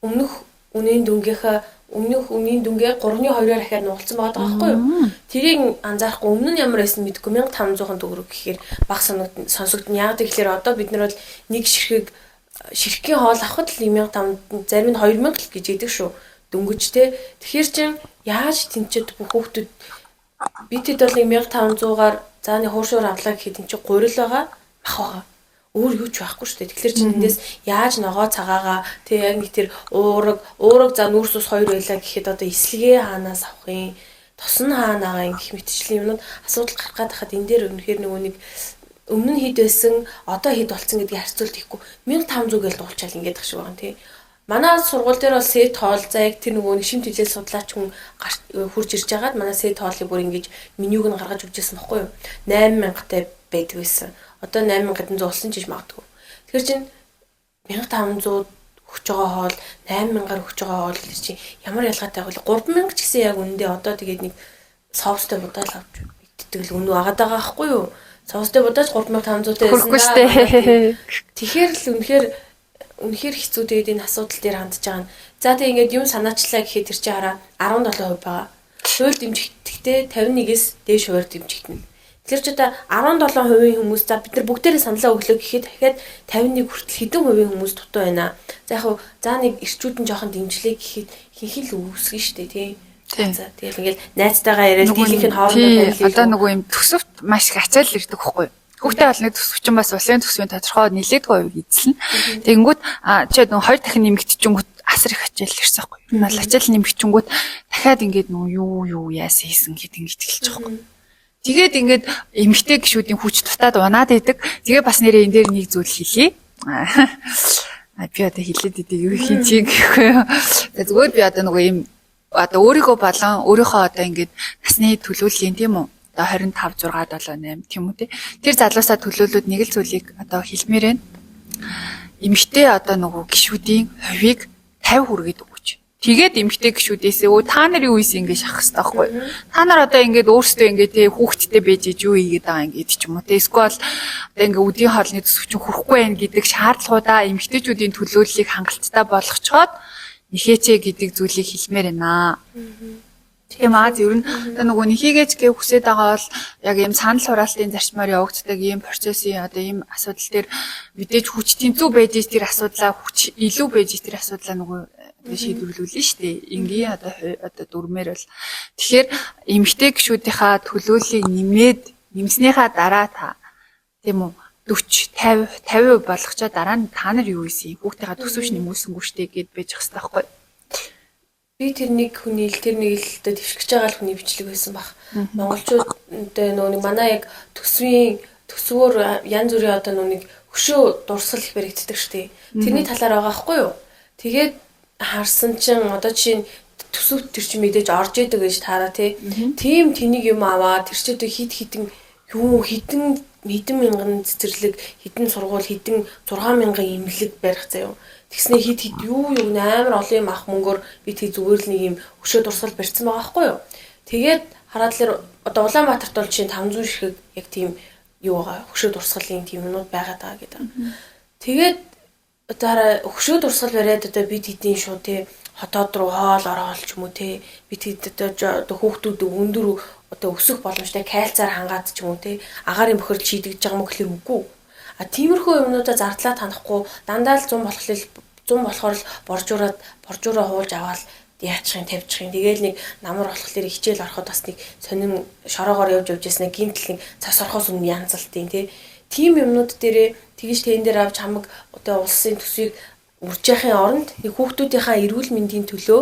өмнөх үнийн дүнгийнхаа өмнөх үнийн дүнгээ 3.2-оор ахиад нугалцсан байгаа байхгүй юу? Тэрийг анзаарахгүй өмнө нь ямар байсан мэдэхгүй 1500 төгрөг гэхээр баг сонсогдно. Яг тэгэхээр одоо бид нар бол нэг ширхэг ширхгийн хоол авахд л 1500, зарим нь 2000 л гэж идэг шүү. Дөнгөж те. Тэгэхээр чин яаж тэнцээд бүх хүүхдүүд би тэд бол 1500-аар за нэг хууршуур авлаа гэхэд эн чинь гурил байгаа, мах байгаа. Өөр юу ч байхгүй шүү дээ. Тэгэхээр чин эндээс яаж ногоо цагаагаа тэг яг нэг тэр уураг уураг за нүүрс ус хоёр байлаа гэхэд одоо эслэгээ хаанаас авах юм, тос нь хаанаагаа юм гэх мэтчлийн юмнууд асуудал гарах гээд хахад энэ дээр үнэхээр нөгөө нэг өмнө нь хэд байсан, одоо хэд болцсон гэдгийг харьцуулт хийхгүй 1500 гэж дуулчаал ингээд ах шиг байгаа юм тий. Манай сургууль дээр бол сет хоол за яг тэр нөгөө нэг шим тэжээл судлаач хүн хурж ирж байгаад манай сет хоолыг бүр ингэж менюг нь гаргаж өгчээсэн баггүй юу? 8000-тай байдаг байсан. Одоо 8100 болсон ч гэж магадгүй. Тэгэхээр чин 1500 өгч байгаа хоол 8000-аар өгч байгаа хоол гэж чи ямар ялгаатай вэ? 3000 ч гэсэн яг үнэндээ одоо тэгээд нэг соустай будаал авч иддэг л үнэ агаад байгаа байхгүй юу? Соустай будаач 3500-тай байсан. Хүрхгүй штэ. Тэгэхээр л үнэхээр үнэхээр хэцүү тэгээд энэ асуудал дээр хандж байгаа нь. За тэг ингээд юм санаачлаа гэхэд тэр чинь хараа 17% байгаа. Хууль дэмжигдэхдээ 51-ээс дээш хувиар дэмжигдэнэ. Тэгэхээр ч одоо 17% хүмүүс за бид нар бүгдээрээ саналаа өглөө гэхэд дахиад 51 хүртэл хэдэн хувийн хүмүүс дутуу байна. За яг за нэг эрчүүд нь жоохон дэмжлээ гэхэд хинхэн л үүсгэн штэ тий. За тэгэл ингээл найзтайгаа яриад дийлэнх нь хоорондоо танилцах. Одоо нөгөө юм төсөвт маш их ачаал ирдэг байхгүй юу? Хүүхдээ олны төсөв чинь бас улсын төсвийн тодорхой нилээдгүй хувийг эзэлнэ. Тэгэнгүүт чи нөгөө хоёр дахин нэмэгдчихэнгүүт асар их ачаал ирсэн байхгүй юу? Энэ бол ачаал нэмэгдчихэнгүүт дахиад ингээд нөгөө юу юу яасан хийсэн гэд ингээд эхэлж байгаа байхгүй юу? Тэгээд ингээд эмэгтэй гишүүдийн хүч дутаад унаад идэг. Тэгээ бас нэрээ энэ дээр нэг зүйл хэлье. А би одоо хэлээд идэг юу хин чи гэхгүй юу. Зүгээр би одоо нөгөө юм одоо өөрийгөө болон өөрийнхөө одоо ингээд насны төлөөллийн тийм үү? Одоо 25 6 7 8 тийм үү те. Тэр залуусаа төлөөлөөд нэг л зүйлийг одоо хэлмээр байна. Эмэгтэй одоо нөгөө гишүүдийн хувийг 50 хүргээд өгөөч. Тэгээд эмэгтэй гişүүдээсээ өө та нарын үеэс ингэ шахах хэрэгтэй байхгүй. Та нар одоо ингээд өөрсдөө ингээд те хүүхэдтэй байж иж юу хийгээд байгаа ингээд ч юм уу те эсвэл одоо ингээд үдийн хоолны төсөв чинь хүрэхгүй байх гэдэг шаардлагуудаа эмэгтэйчүүдийн төлөөллийг хангалттай болгочхоод нэхээчээ гэдэг зүйлийг хэлмээр байна. Тийм аа ер нь одоо нөгөө нэхийгээч гэ хүсээд байгаа бол яг ийм санал хураалтын зарчмаар явагддаг ийм процессын одоо ийм асуудал дээр мэдээж хүч тэнцүү байж тэр асуудлаа хүч илүү байж тэр асуудлаа нөгөө шийдвэрлүүлнэ шүү дээ. Энгийн одоо дүрмээр бол тэгэхээр эмэгтэй гişүүдийнхаа төлөөллийг нэмээд нэмснийхаа дараа та тийм үү 40 50 50% болгочоо дараа нь та нар юу хийсэн хүүхдийнхаа төсөвч нэмүүлсэнгүй штэ гэд байж хэвээр байхгүй. Би тэр нэг хүний л тэр нэг л одоо твшгэж байгаа л хүний бичлэг байсан баг. Монголчууд нөгөө нэг манай яг төсвийн төсвөр янз бүрийн одоо нөгөө нэг хөшөө дурсгал их баригддаг штэ. Тэрний талаар байгаа хгүй юу? Тэгээд харсан чинь одоо чинь төсөвт тэр чинь мэдээж орж идэг гэж таараа тий. Тийм тэнийг юм аваад тэр чинь одоо хит хитэн юу хитэн хэдэн мянган цэцэрлэг, хэдэн сургууль, хэдэн 6 мянган эмнэлэг барих заяа. Тэгснээ хит хит юу юу амар олон юм авах мөнгөөр би тэг зүгээр л нэг юм өшөө дурсгал барьсан байгаа байхгүй юу. Тэгээд хараад л одоо Улаанбаатарт бол жишээ нь 500 ширхэг яг тийм юу байгаа хөшөө дурсгалын тийм юмнууд байгаад байгаа гэдэг. Тэгээд одоо хөшөө дурсгал бариад одоо бид хэдийн шууд тий хотоод руу хоол ороол ч юм уу тий бид хэд одоо хүүхдүүд өндөр одоо өсөх боломжтой кальцаар хангаад ч юм уу тий агаарын бохирдол шийдэгдэж байгаа мө гэхэлэр үгүй. А тиймэрхүү юмнуудаа зардлаа танахгүй дандаа л 100 болохоор 100 болохоор л боржуураад боржуураа хуулж аваад яачих юм тавьчих юм. Тэгээл нэг намар болохоор хичээл ороход бас нэг сонин шороогоор явж явж яснаа гинтл нэг цас орохоос өмнө янзалтын тий. Тим юмнууд дээрээ тэгж тэн дээр авч хамаг одоо улсын төсвийг үрж яхахын оронд нэг хүүхдүүдийнхаа эрүүл мэндийн төлөө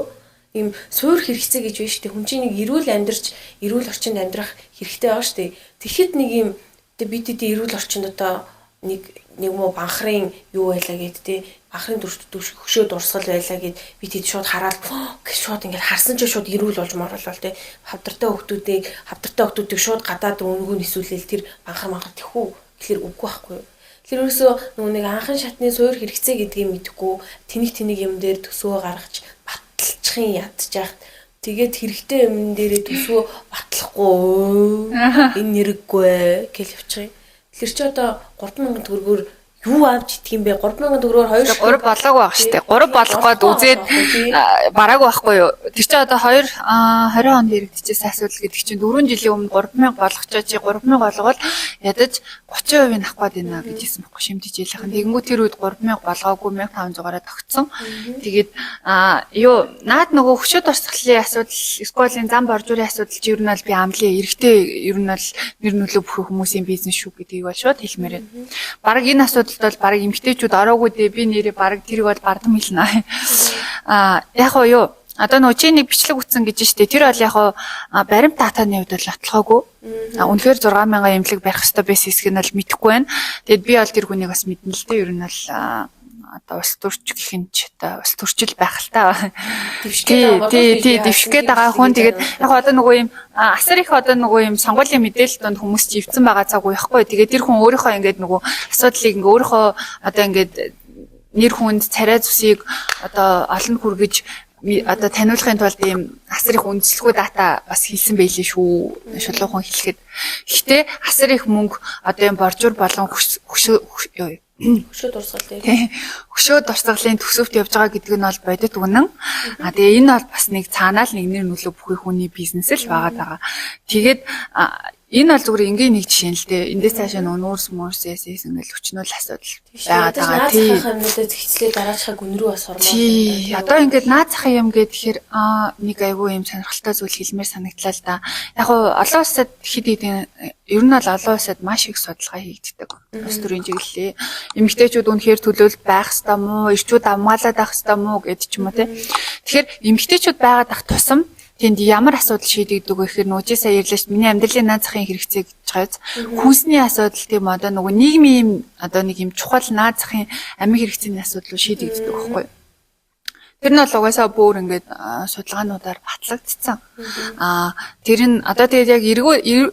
ийм суур хэрэгцээ гэж байна шүү дээ. Хүн чинь нэг эрүүл амьдарч, эрүүл орчинд амьдрах хэрэгтэй байгаа шүү дээ. Тэгэхэд нэг ийм одоо бид хэдийн эрүүл орчинд одоо нэг нэг муу банхрын юу байлаа гэд те банхрын дүрс хөшөө дурсгал байлаа гэд бид хэд шууд хараад гэж шууд ингээд харсан чинь шууд эрүүл болж моруулал те хавдартай хүмүүсийг шууд гадаад өнгөө нисүүлээл тэр банхар манхар тэхүү гэхэлэр үгүй байхгүй юу. Тэгэхээр ерөөсөө нөгөө нэг анхан шатны суур хэрэгцээ гэдгийг мэдэхгүй тэнэг тэнэг юм дээр төсвөө гаргаж баталчихын ядчих. Тэгээд хэрэгтэй юм дээрээ төсвөө батлахгүй энэ нэрэггүй гэл явчих юм. Тэр чи одоо 3000 төгрөгөөр юу авч идэх юм бэ? 3000 төгрөгөөр 2 3 болоогүй байх штэ. 3 болох гээд үзээд бараагүй байхгүй юу? Тэр чи одоо 2 20 онд яригдчихсэн асуудал гэдэг чинь 4 жилийн өмнө 3000 болгочоо чи 3000 болгоод ядаж 30% нь авах гээд байна гэж хэлсэн байхгүй шимтгижээлийнхэн. Тэгэнгүүт тэр үед 3000 болгоогүй 1500-аараа тогтсон. Тэгээд юу наад нөгөө хөшөө дурсгалын асуудал, сколын зам боржуурын асуудал чи ер нь бол би амлын эрэгтэй ер нь бол нэр нөлөө бүхий хүмүүсийн бизнес шүү гэдгийг бол шууд хэлмээр байна. Бараг энэ асуудалд бол бараг эмэгтэйчүүд ороогүй дээ. Би нэрээ бараг тэрийг бол бардам хэлнэ. Яг уу юу одоо нөгөө чи нэг бичлэг үтсэн гэж штэ. Тэр бол яг уу баримт датаны хувьд бол нотлохоогүй. Үнэхээр 6000 эмнэлэг барих хэрэгтэй байсан хэсэг нь бол мэдэхгүй байна. Тэгэд би бол тэр хүнийг бас мэднэ л дээ. Ер нь бол одоо улс төрч гэх нь ч одоо улс төрчл байх л та. Тий, тий, дэвших гээд байгаа хүн тэгээд яг одоо нөгөө юм асар их одоо нөгөө юм сонгуулийн мэдээлэл донд хүмүүс чи ивцэн байгаа цаг үехгүй. Тэгээд тэр хүн өөрийнхөө ингээд нөгөө асуудлыг ингээ өөрийнхөө одоо ингээд нэр хүнд царай зүсийг одоо олон хүргэж одоо таниулахын тулд ийм асар их үндэслэхүү дата бас хийсэн байлээ шүү. Шулуухан хэлэхэд. Гэхдээ асар их мөнгө одоо юм боржуур болон хөшөө хөшөө дурсгал дээр. Хөшөө дурсгалын төсөвт явж байгаа гэдэг нь бол бодит үнэн. А тэгээ энэ бол бас нэг цаанаа л нэг нэр нөлөө бүхий хүний бизнес л байгаа даа. Тэгээд энэ бол зүгээр энгийн нэг жишээ л дээ. Эндээс цаашаа нөгөө нүүрс мөрс эс ингээл өчнөөл асуудал байгаад байгаа. Тийм. Наад захын юмнуудаа зэгцлээ дараачихаг гүн рүү бас ормоор. Тий. Одоо ингээд наад захын юм гэхээр нэг айгүй юм сонирхолтой зүйл хэлмээр санагдлаа л да. Яг уу олон улсад хэд хэдэн ер нь бол олон улсад маш их судалгаа хийгддэг. Улс төрийн чиглэлээ. Эмэгтэйчүүд үнэхээр төлөөлөлт байх ёстой мó, эрчүүд амгаалаад байх ёстой мó гэд ч юм уу те. Тэгэхээр эмэгтэйчүүд байгаад ах тусам тэнд ямар асуудал шийдэгдэг вэ гэхээр нүүжээ сая ярьлаа шүү. Миний амьдралын наад захын хэрэгцээ гэж байгаа. Хүнсний асуудал тийм одоо нөгөө нийгмийн юм одоо нэг юм чухал наад захын амин хэрэгцээний асуудал шийдэгддэг байхгүй юу? Тэр нь бол угаасаа бүр ингээд судалгаануудаар батлагдцсан. Тэр нь одоо тэгээд яг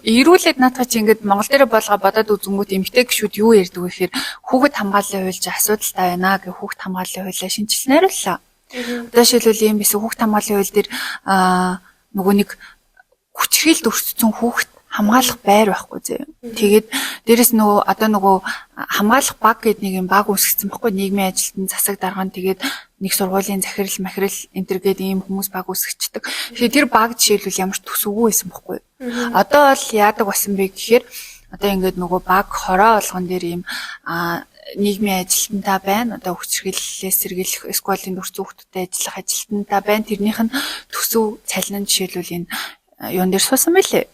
эргүүлээд наадах чи ингээд Монгол дээр болгоо бодоод үзэнгүүт эмэгтэй гişүүд юу ярьдаг вэ гэхээр хүүхэд хамгааллын хууль чи асуудалтай байна гэх хүүхэд хамгааллын хуулиа шинжилсэн найрууллаа. Одоо жишээлбэл ийм бисэн хүүхд хамгааллын хууль дээр нөгөө нэг хүчрхийлэлд өртсөн хүүхд хамгаалах байр байхгүй зөө. Тэгээд дээрэс нөгөө одоо нөгөө хамгаалах баг гэдэг нэг юм баг үүсгэсэн байхгүй, нийгмийн ажилтан, засаг дарга нь, тэгээд нэг сургуулийн захирал махирал энэ төр гээд ийм хүмүүс баг үүсгэчихдэг. Тэгэхээр тэр баг жишээлбэл ямар ч төсөвгүй байсан байхгүй. Одоо бол яадаг болсон бэ гэхээр одоо ингээд нөгөө баг хороо болгон дээр ийм нийгмийн ажилтнаа байна. Одоо хүчирхийллээс сэргийлэх эсквалийн дүрцэн хүүхдүүдтэй ажиллах ажилтнаа байна. Тэрнийх нь төсөв цалин нь жишээлбэл энэ юун дээр суусан байлээ.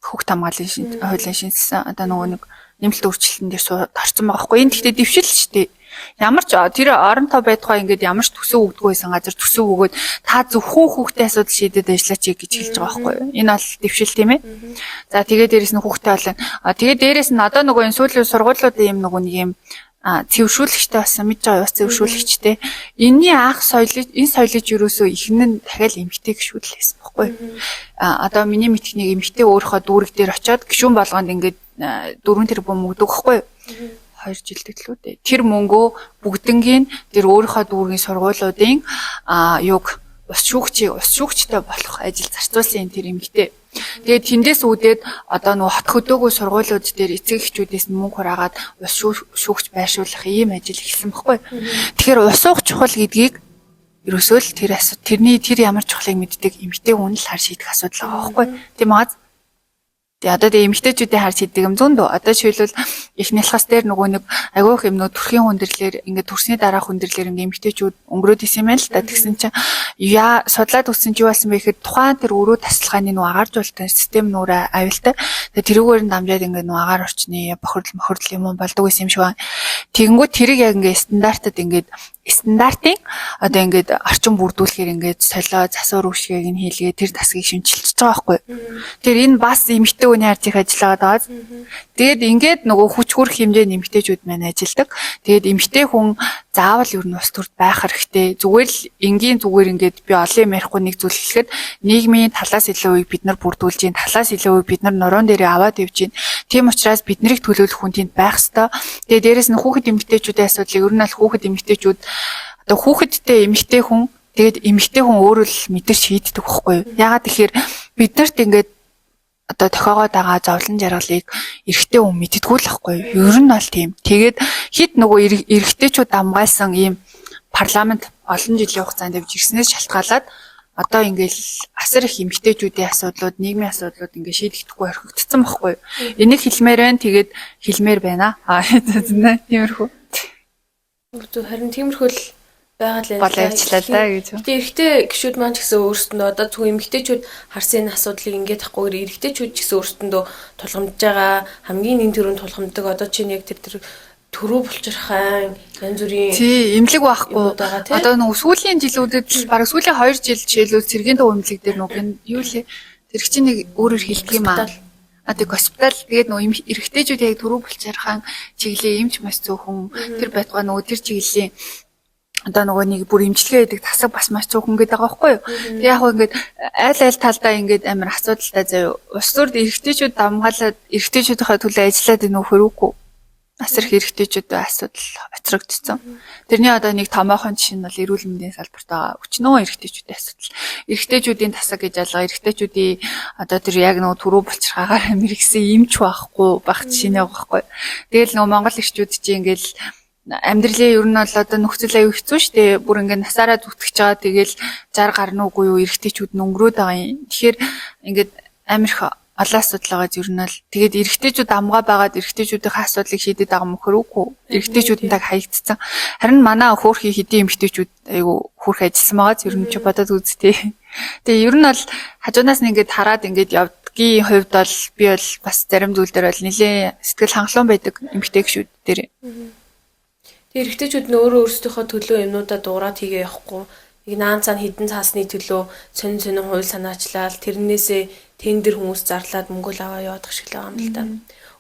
Хүүхд хамгааллын хуулийн шинжилсэн одоо нөгөө нэг нэмэлт өөрчлөлтөн дээр орсон байгаа хгүй. Энэ гэхдээ дэвшил шүү дээ. Ямар ч тэр орон тоо байтугай ингээд ямар ч төсөв өгдөггүй байсан газар төсөв өгөөд та зөвхөн хүүхдээ асуудал шийдэд ажиллаач гэж хэлж байгаа байхгүй юу? Энэ бол дэвшил, тийм ээ. За, тэгээд дээрэс нь хүүхдээ олон. Тэгээд дээрэс нь одоо нөгөө энэ сүүлийн сургуулиудын юм нөгөө нэг юм цэвэршүүлэгчтэй болсон мэдж байгаа, ус цэвэршүүлэгчтэй. Энийний анх соёлыг, энэ соёлыг ерөөсөө ихэнх нь дахиад эмгтэй гişүүд л байсан байхгүй. Одоо миний мэдэх нэг эмгтэй өөрийнхөө дүүрэг дээр очиод гişүүн болгонд ингээд 4 тэрбум өгдөг байхгүй. 2 жил тэглүү дээ. Тэр мөнгөө бүгднгийн тэр өөрийнхөө дүүргийн сургуулиудын юуг ус шүүгчийг ус шүүгчтэй болох ажил зарцуулсан тэр эмгтэй. Тэгээд тэндээс үүдээд одоо нөгөө хот хөдөөгөө сургуулиуд дээр эцэг эхчүүдээс нь мөнгө хураагаад ус шүүгч байршуулах ийм ажил эхэлсэн байхгүй. Тэгэхээр ус уух чухал гэдгийг ерөөсөө л тэр асуу тэрний тэр ямар чухлыг мэддэг эмгтэй хүн л хар шийдэх асуудал байгаа байхгүй. Тийм ааз. Тэгээ одоо тэгээ эмэгтэйчүүдийн хар шийддэг юм зүүн дөө. Одоо жишээлбэл их нялхас дээр нөгөө нэг агиух юмнууд төрхийн хүндэрлэр ингээд төрсний дараа хүндэрлэр ингээд эмэгтэйчүүд өнгөрөөд исэн юм байна л та. Тэгсэн чинь яа судлаад үтсэн чи юу болсон бэ гэхэд тухайн тэр өрөө тасалгааны нөгөө агааржуулалтын систем нүрэ аюултай. Тэгээ тэрүүгээр нь дамжаад ингээд нөгөө агаар орчны бохирдол мохирдол юм болдог байсан юм шиг байна. Тэгэнгүүт тэрийг яг ингээд стандартад ингээд стандартын одоо ингээд орчин бүрдүүлэхээр ингээд солио засвар үүсгээг нь хийлгээ тэр тасгийг шинчилж байгаа байхгүй. Тэгэхээр энэ бас эмэгтэй хүний харж их ажиллагаад байгаа. Тэгээд ингээд нөгөө хүч хүрх хэмжээний эмэгтэйчүүд маань ажилладаг. Тэгээд эмэгтэй хүн заавал ер нь улс төрд байх хэрэгтэй. Зүгээр л энгийн зүгээр ингээд би олон юм ярихгүй нэг зүйл хэлэхэд нийгмийн талаас илүү үеийг бид нар бүрдүүлж гин, талаас илүү үеийг бид нар нуруунд дээрээ аваад явж гин. Тийм учраас биднийг төлөөлөх хүн тэнд байх ёстой. Тэгээд дээрэс нь хүүхэд эмэгтэйчүүдийн асуудлыг ер нь аль хүүхэд эмэгтэйчүүд одоо хүүхэдтэй эмэгтэй хүн, тэгээд эмэгтэй хүн өөрөө л мэдэр шийддэг байхгүй юу? Яагаад тэгэхээр биднэрт ингээд одоо тохиогоод байгаа зовлон жаргалыг эрэгтэй хүн мэддэггүй л байхгүй юу? Ер нь бол тийм. Тэгээд хит нөгөө эрэгтэйчүүд хамгаалсан ийм парламент олон жилийн хугацаанд явж ирснээс шалтгаалаад одоо ингээл асар их эмэгтэйчүүдийн асуудлууд, нийгмийн асуудлууд ингээ шийдэгдэхгүй орхигдсон байхгүй юу? Энийг хэлмээр байна. Тэгээд хэлмээр байна. Аа, тиймэрхүү. Зөв, харин тиймэрхүү л байгаа л болоо явчлаа л да гэж. Гэтэ эрэгтэй гişүүд маань ч гэсэн өөрсдөндөө одоо зөвхөн эмэгтэйчүүд харсан энэ асуудлыг ингээд тахгүйгээр эрэгтэйчүүд ч гэсэн өөрсдөндөө тулгамдж байгаа, хамгийн нэг төрөнд тулгамддаг. Одоо чинь яг тэр тэр төрөө булчирхайн янз бүрийн тий эмнэлэг байхгүй. Одоо нөгөө сүүлийн жилүүдэд л бараг сүүлийн 2 жил жишээлбэл цэргийн төв эмнэлэг дээр нөгөө юу лээ тэр чинь нэг өөрөөр хэлдэг юм аа. А тэг госпитал, тэгээд нөгөө эрэгтэйчүүд яг төрөө булчирхайн чиглэлийн эмч маш цөөхөн, тэр байтугай нөгөө тэр чиглэлийн одоо нөгөө нэг бүр эмчилгээ хийдэг тасаг бас маш цөөхөн гэдэг байгаа байхгүй юу. Тэг яг хөө ингээд айл айл талдаа ингээд амар асуудалтай заяа. Улс төрд эрэгтэйчүүд дамгаалаад эрэгтэйчүүдийнхээ төлөө ажиллаад байна уу хөрөөгүй. Асар их эрэгтэйчүүдийн асуудал хоцрогдсон. Тэрний одоо нэг томоохон жишээ нь бол эрүүл мэндийн салбарт байгаа өчнөө эрэгтэйчүүдийн асуудал. Эрэгтэйчүүдийн тасаг гэж алга, эрэгтэйчүүдийн одоо тэр яг нөгөө түрүү булчирхаагаар мэрэгсэн эмч байхгүй байх жишээ нэг байхгүй. Тэгэл нөгөө Монгол эрчүүд чи ингээл амьдралын ер нь бол одоо нөхцөл аюу хэцүү шүү дээ. Бүр ингээд насаараа зүтгэж байгаа. Тэгэл 60 гарна уугүй юу эрэгтэйчүүд нь өнгөрөөд байгаа юм. Тэгэхээр ингээд амар их олон асуудал байгаа ер нь бол. Тэгээд эрэгтэйчүүд амгаа байгаад эрэгтэйчүүдийн асуудлыг шийдэд байгаа мөхөр үгүй. Эрэгтэйчүүд нь таг хаягдцсан. Харин манай хөөрхий хэдийн эмэгтэйчүүд айгу хөөрх ажилласан байгаа. Ер нь чи бодоод үзтээ. Тэгээ ер нь бол хажуунаас нь ингээд хараад ингээд явдгийн хувьд бол би бол бас зарим зүйл дээр бол нэлээд сэтгэл хангалуун байдаг эмэгтэй гişүүд дээр. Тэгээ эрэгтэйчүүд нь өөрөө өөрсдийнхөө төлөө юмнуудаа дуурайд хийгээ явахгүй. Нэг наан цаана хідэн цаасны төлөө сонин сонин хууль санаачлал тэрнээсээ тендер хүмүүс зарлаад мөнгө л аваа явах шиг л байгаа юм л та.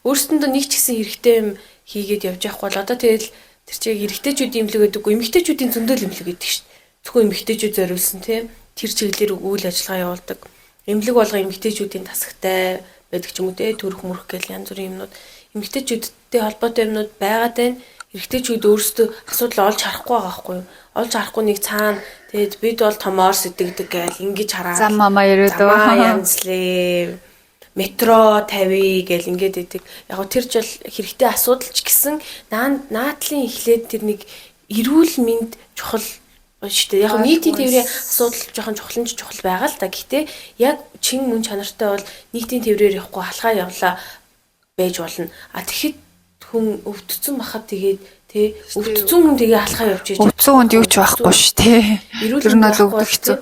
Өөрсдөндөө нэг ч гэсэн хэрэгтэй юм хийгээд явж явахгүй бол одоо тэгэл тэр чиг эрэгтэйчүүдийн имлэг гэдэг үгүй, эмэгтэйчүүдийн зөндөл имлэг гэдэг шүү дээ. Зөвхөн эмэгтэйчүүд зориулсан тийм тэр чиглэлээр үйл ажиллагаа явуулдаг. Эмнэлэг болго эмэгтэйчүүдийн тасагтай байдаг ч юм уу те, төрөх мөрөх гэл янз бүрийн юмнууд эмэгтэйчүүдтэй холбоотой юмнууд байгаад байна. Эрэгтэйчүүд өөрсдөө асуудал олж харахгүй байгаа байхгүй юу? Олж харахгүй нэг цаана тэгээд бид бол томоор сэтгэдэг гээл ингэж хараад. Зам мамаа яриад уу. Янзлээ. Метро 50 гэл ингээд идэг. Яг гоо тэр жил хэрэгтэй асуудал ч гэсэн наадлын эхлээд тэр нэг эрүүл мэнд чухал шүү дээ. Яг нийтийн тээврийн асуудал жоохон чухал нь чухал байгаа л та. Гэхдээ яг чин мөн чанартай бол нийтийн тээврээр явахгүй халахаа явлаа байж болно. А тэгэхэд хүн өвдсөн бахад тэгээд тий өвдсөн хүн тэгээ халахаа явж иж. Өвдсөн хүнд юу ч байхгүй шүү тий. Эрүүл мэнд бол өвдөх хэцүү.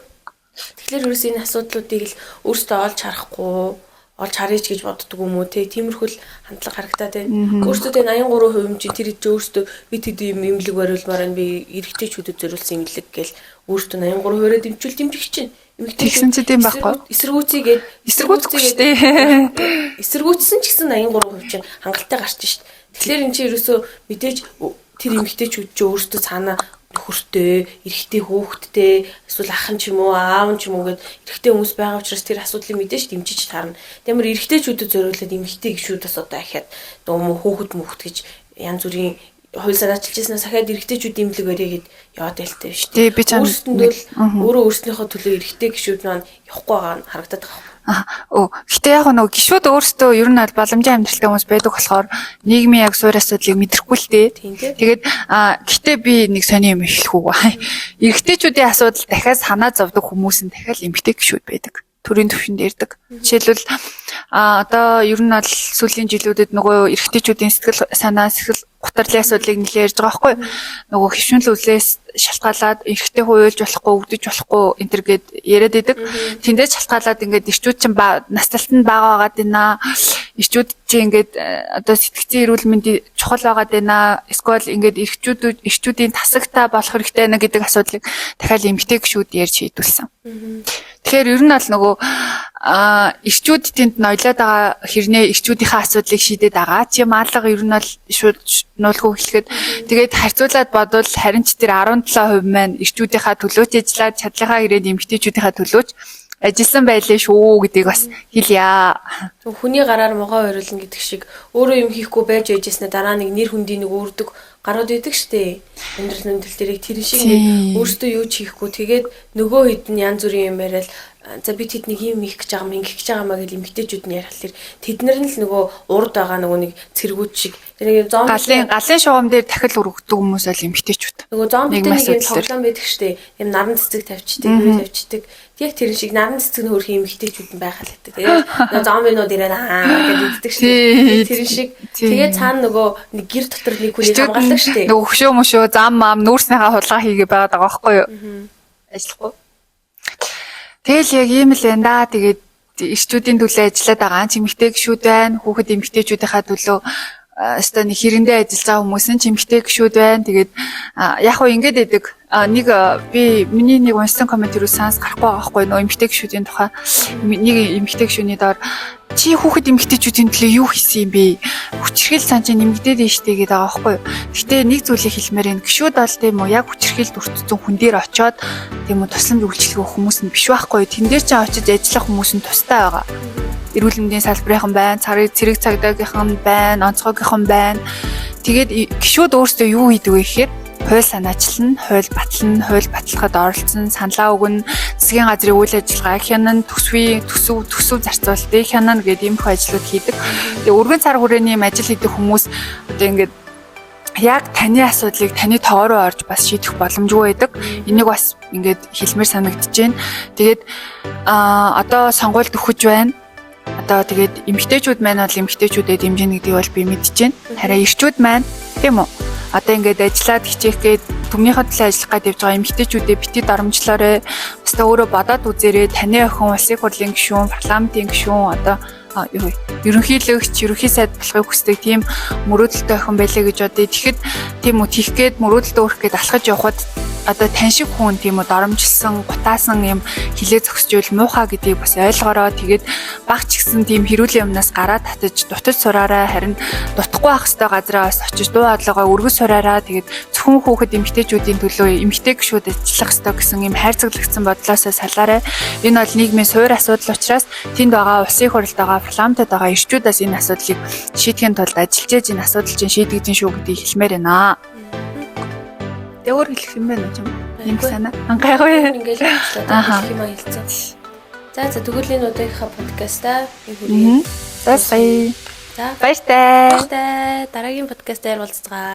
Тэгэхээр ерөөс энэ асуудлуудыг л өөрсдөө олж харахгүй олж харъя ч гэж боддөг юм уу те, тиймэрхүү л хандлага харагдаад байна. Өөрсдөө 83% юм чи тэр чи өөрсдөө би тэд юм имлэг бариулмаар байна, би эрэгтэйчүүдэд зориулсан имлэг гээл өөртөө 83%-аар дэмжүүл дэмжих чинь. Тэгсэн чи тийм байхгүй. Эсэргүүцийгээд эсэргүүцэхгүй шүү дээ. Эсэргүүцсэн ч гэсэн 83% чинь хангалттай гарч шít. Тэгэхээр эн чинь ерөөсөө мэдээж тэр эмэгтэйчүүд чи өөрсдөө цаанаа нөхөртэй, эрэгтэй хүүхэдтэй, эсвэл ах нь ч юм уу, аав нь ч юм уу гэд эрэгтэй хүмүүс байгаа учраас тэр асуудлыг мэдээж дэмжиж таарна. Тэгмэр эрэгтэйчүүдэд зориулаад эмэгтэй гişүүд бас одоо ахиад нөгөө хүүхэд мөхт гэж янз бүрийн хууль санаачилж ирсэн сахиад эрэгтэйчүүд имлэг барья гэд яваад байлтай биш. Тий, би чам өөрсөндөө өөрөө өөрснийхөө төлөө эрэгтэй гişүүд маань явахгүй байгаа нь харагдаад байгаа. Гэтэ яг нөгөө гişүүд өөрсдөө ер нь бол боломжийн амьдралтай хүмүүс байдаг болохоор нийгмийн яг суур асуудлыг мэдрэхгүй л дээ. Тэгээд гэтэ би нэг сони юм эхлэх үү. Эрэгтэйчүүдийн асуудал дахиад санаа зовдөг хүмүүс нь дахиад эмэгтэй гişүүд байдаг. Төрийн төвшөнд ярьдаг. Жишээлбэл одоо ер нь бол сүүлийн жилүүдэд нөгөө эрэгтэйчүүдийн сэтгэл санаа, сэтгэл гутрлын асуудлыг нэлээд ярьж байгаа байхгүй юу? Нөгөө хөвшмөл үлээс шалтгаалаад эрэгтэй хуйлж болохгүй, өвдөж болохгүй энэ төр гээд яриад идэг. Тэндээс шалтгаалаад ингээд эрчүүд чинь насталт нь бага байгаад байна. Эрчүүд чинь ингээд одоо сэтгцийн эрүүл мэндийн чухал байгаад байна. Эсвэл ингээд эрчүүдийн тасагтай болох хэрэгтэй байна гэдэг асуудлыг дахиад эмэгтэй гişүүд ярьж шийдүүлсэн. Тэгэхээр ер нь бол нөгөө эрчүүд тэнд ноёлоод байгаа хэрнээ эрчүүдийнхээ асуудлыг шийдээд байгаа. Чи маалга ер нь бол шууд нуулгүй хэлэхэд тэгээд харьцуулаад бодвол харин ч тэр 17% маань эрчүүдийнхаа төлөөч ажиллаад чадлынхаа ирээд эмэгтэйчүүдийнхаа төлөөч ажилласан байлээ шүү гэдгийг бас хэлье. Хүний гараар могоо бариулна гэдэг шиг өөрөө юм хийхгүй байж байжснаа дараа нэг нэр хүндийн нэг өөрдөг гарууд идэг штэ. Амьдрал нэмтэл дээрээ тэр шиг ингээд өөртөө юу ч хийхгүй тэгээд нөгөө хэд нь янз бүрийн юм яриад за би тэднийг юм хийх гэж байгаа юм, ингэх гэж байгаа маа гэж эмэгтэйчүүд нь ярихлаар тэд нар нь л нөгөө урд байгаа нөгөө нэг цэргүүд шиг тэр нэг зомби галын шугам дээр дахил өргөдөг хүмүүс бол эмэгтэйчүүд. Нөгөө зомбитэй нэг юм тоглоом байдаг штэ. Юм наран цэцэг тавьчдаг, юу тавьчдаг. Яг тэр шиг наран цэцэг нь хөрх эмэгтэйчүүд нь байхал гэдэг. Тэгээд нөгөө зомбинууд ирээд аа гэж иддэг штэ. Тэр шиг тэгээд цаана нөгөө нэг гэр дотор нэг хүнийг хамгаалдаг штэ. Нөгөө хөшөө мөшөө зам маам нүүрснийхаа хулгай хийгээ байгаад байгаа байхгүй юу? Ажиллахгүй. Тэгэл яг ийм л байна да. Тэгээд эрчүүдийн төлөө ажиллаад байгаа чимэгтэй гişүүд байна. Хүүхэд эмэгтэйчүүдийнхаа төлөө өстой нэг хэрэндээ ажиллаж байгаа хүмүүс нь чимэгтэй гişүүд байна. Тэгээд яг хуу ингэж байдаг. Нэг би миний нэг уншсан коммент руу санс гарахгүй байгаа байхгүй нөө эмэгтэй гişүүдийн тухай нэг эмэгтэй гişүүний доор чи хүүхэд эмэгтэйчүүдийн төлөө юу хийсэн юм бэ? Хүчирхийл сан чинь нэмэгдээд байна штэ гэдэг байгаа байхгүй юу? Гэтэ нэг зүйлийг хэлмээр байна. Гişүүд бол тийм үү яг хүчирхийлд өртсөн хүн дээр очиод тийм үү тусламж үйлчилгээ өгөх хүмүүс нь биш байхгүй юу? Тэн дээр чинь очиж ажиллах хүмүүс нь тустай байгаа. Эрүүл мэндийн салбарынхан байна, цэрэг цагдаагийнхан байна, онцгойгийнхан байна. Тэгээд гişүүд өөрсдөө юу хийдэг вэ гэхээр хууль санаачлан, хууль батлан, хууль баталгад оролцсон, саналаа өгнө, засгийн газрын үйл ажиллагааг хянан, төсвийн төсөв зарцуулалтыг хянана гэдэг иймэрхүү ажлууд хийдэг. Тэгээ өргөн цар хүрээний юм ажил хийдэг хүмүүс одоо ингээд яг таны асуудлыг таны тоогоо руу орж бас шийдэх боломжгүй байдаг. Энийг бас ингээд хэлмээр санагдаж байна. Тэгээд одоо сонгуульд өгөж байна. Одоо тэгээд эмэгтэйчүүд маань бол эмэгтэйчүүдэд дэмжинэ гэдгийг бол би мэдэж байна. Харин эрчүүд маань тийм үү? Одоо ингээд ажиллаад хичээх гээд түмнийхээ төлөө ажиллах гээд явж байгаа эмэгтэйчүүдээ бити дарамжлоорой. Баста өөрөө бодоод үзээрэй. Таны охин улсын хурлын гишүүн, парламентын гишүүн одоо юу ерөнхийлөгч, ерөнхий сайд болохыг хүсдэг тийм мөрөөдөлтэй охин байлаа гэж бодъё. Тэгэхэд тийм үү тийх гээд мөрөөдөлтөө өрөх гээд алхаж явхад Одоо тань шиг хүн, тийм үү, доромжилсан, гутаасан юм хилээ зогсжүүл муухай гэдгийг бас ойлгороо. Тэгээд баг ч гэсэн тийм хэрүүлийн юмнаас гараа татаж, дутаж сураарай. Харин дутахгүй байх хэвээр газраа бас очиж дуу хоолойгоо өргөж сураарай. Тэгээд зөвхөн хүүхэд эмэгтэйчүүдийн төлөө эмэгтэй гişүүд ажиллах хэвээр гэсэн юм хайрцаглагдсан бодлоосоо салаарай. Энэ бол нийгмийн суур асуудал учраас тэнд байгаа улсын хурлд байгаа, парламентод байгаа эрчүүдээс энэ асуудлыг шийдэхин тулд ажиллаж ээж энэ асуудал чинь шийдэгдэн шүү гэдгийг хэлмээр байна. Тэгээ өөр хэлэх юм байна уу чам? Юм санаа. Гайгүй. Ингээл хэлсэн юм а хэлсэн. За, тэгвэл энэ удаагийнхаа подкастаа энэ хүргэе. За, баяр. За, Баяртай. баяртай. Дараагийн подкастаар уулзцгаая.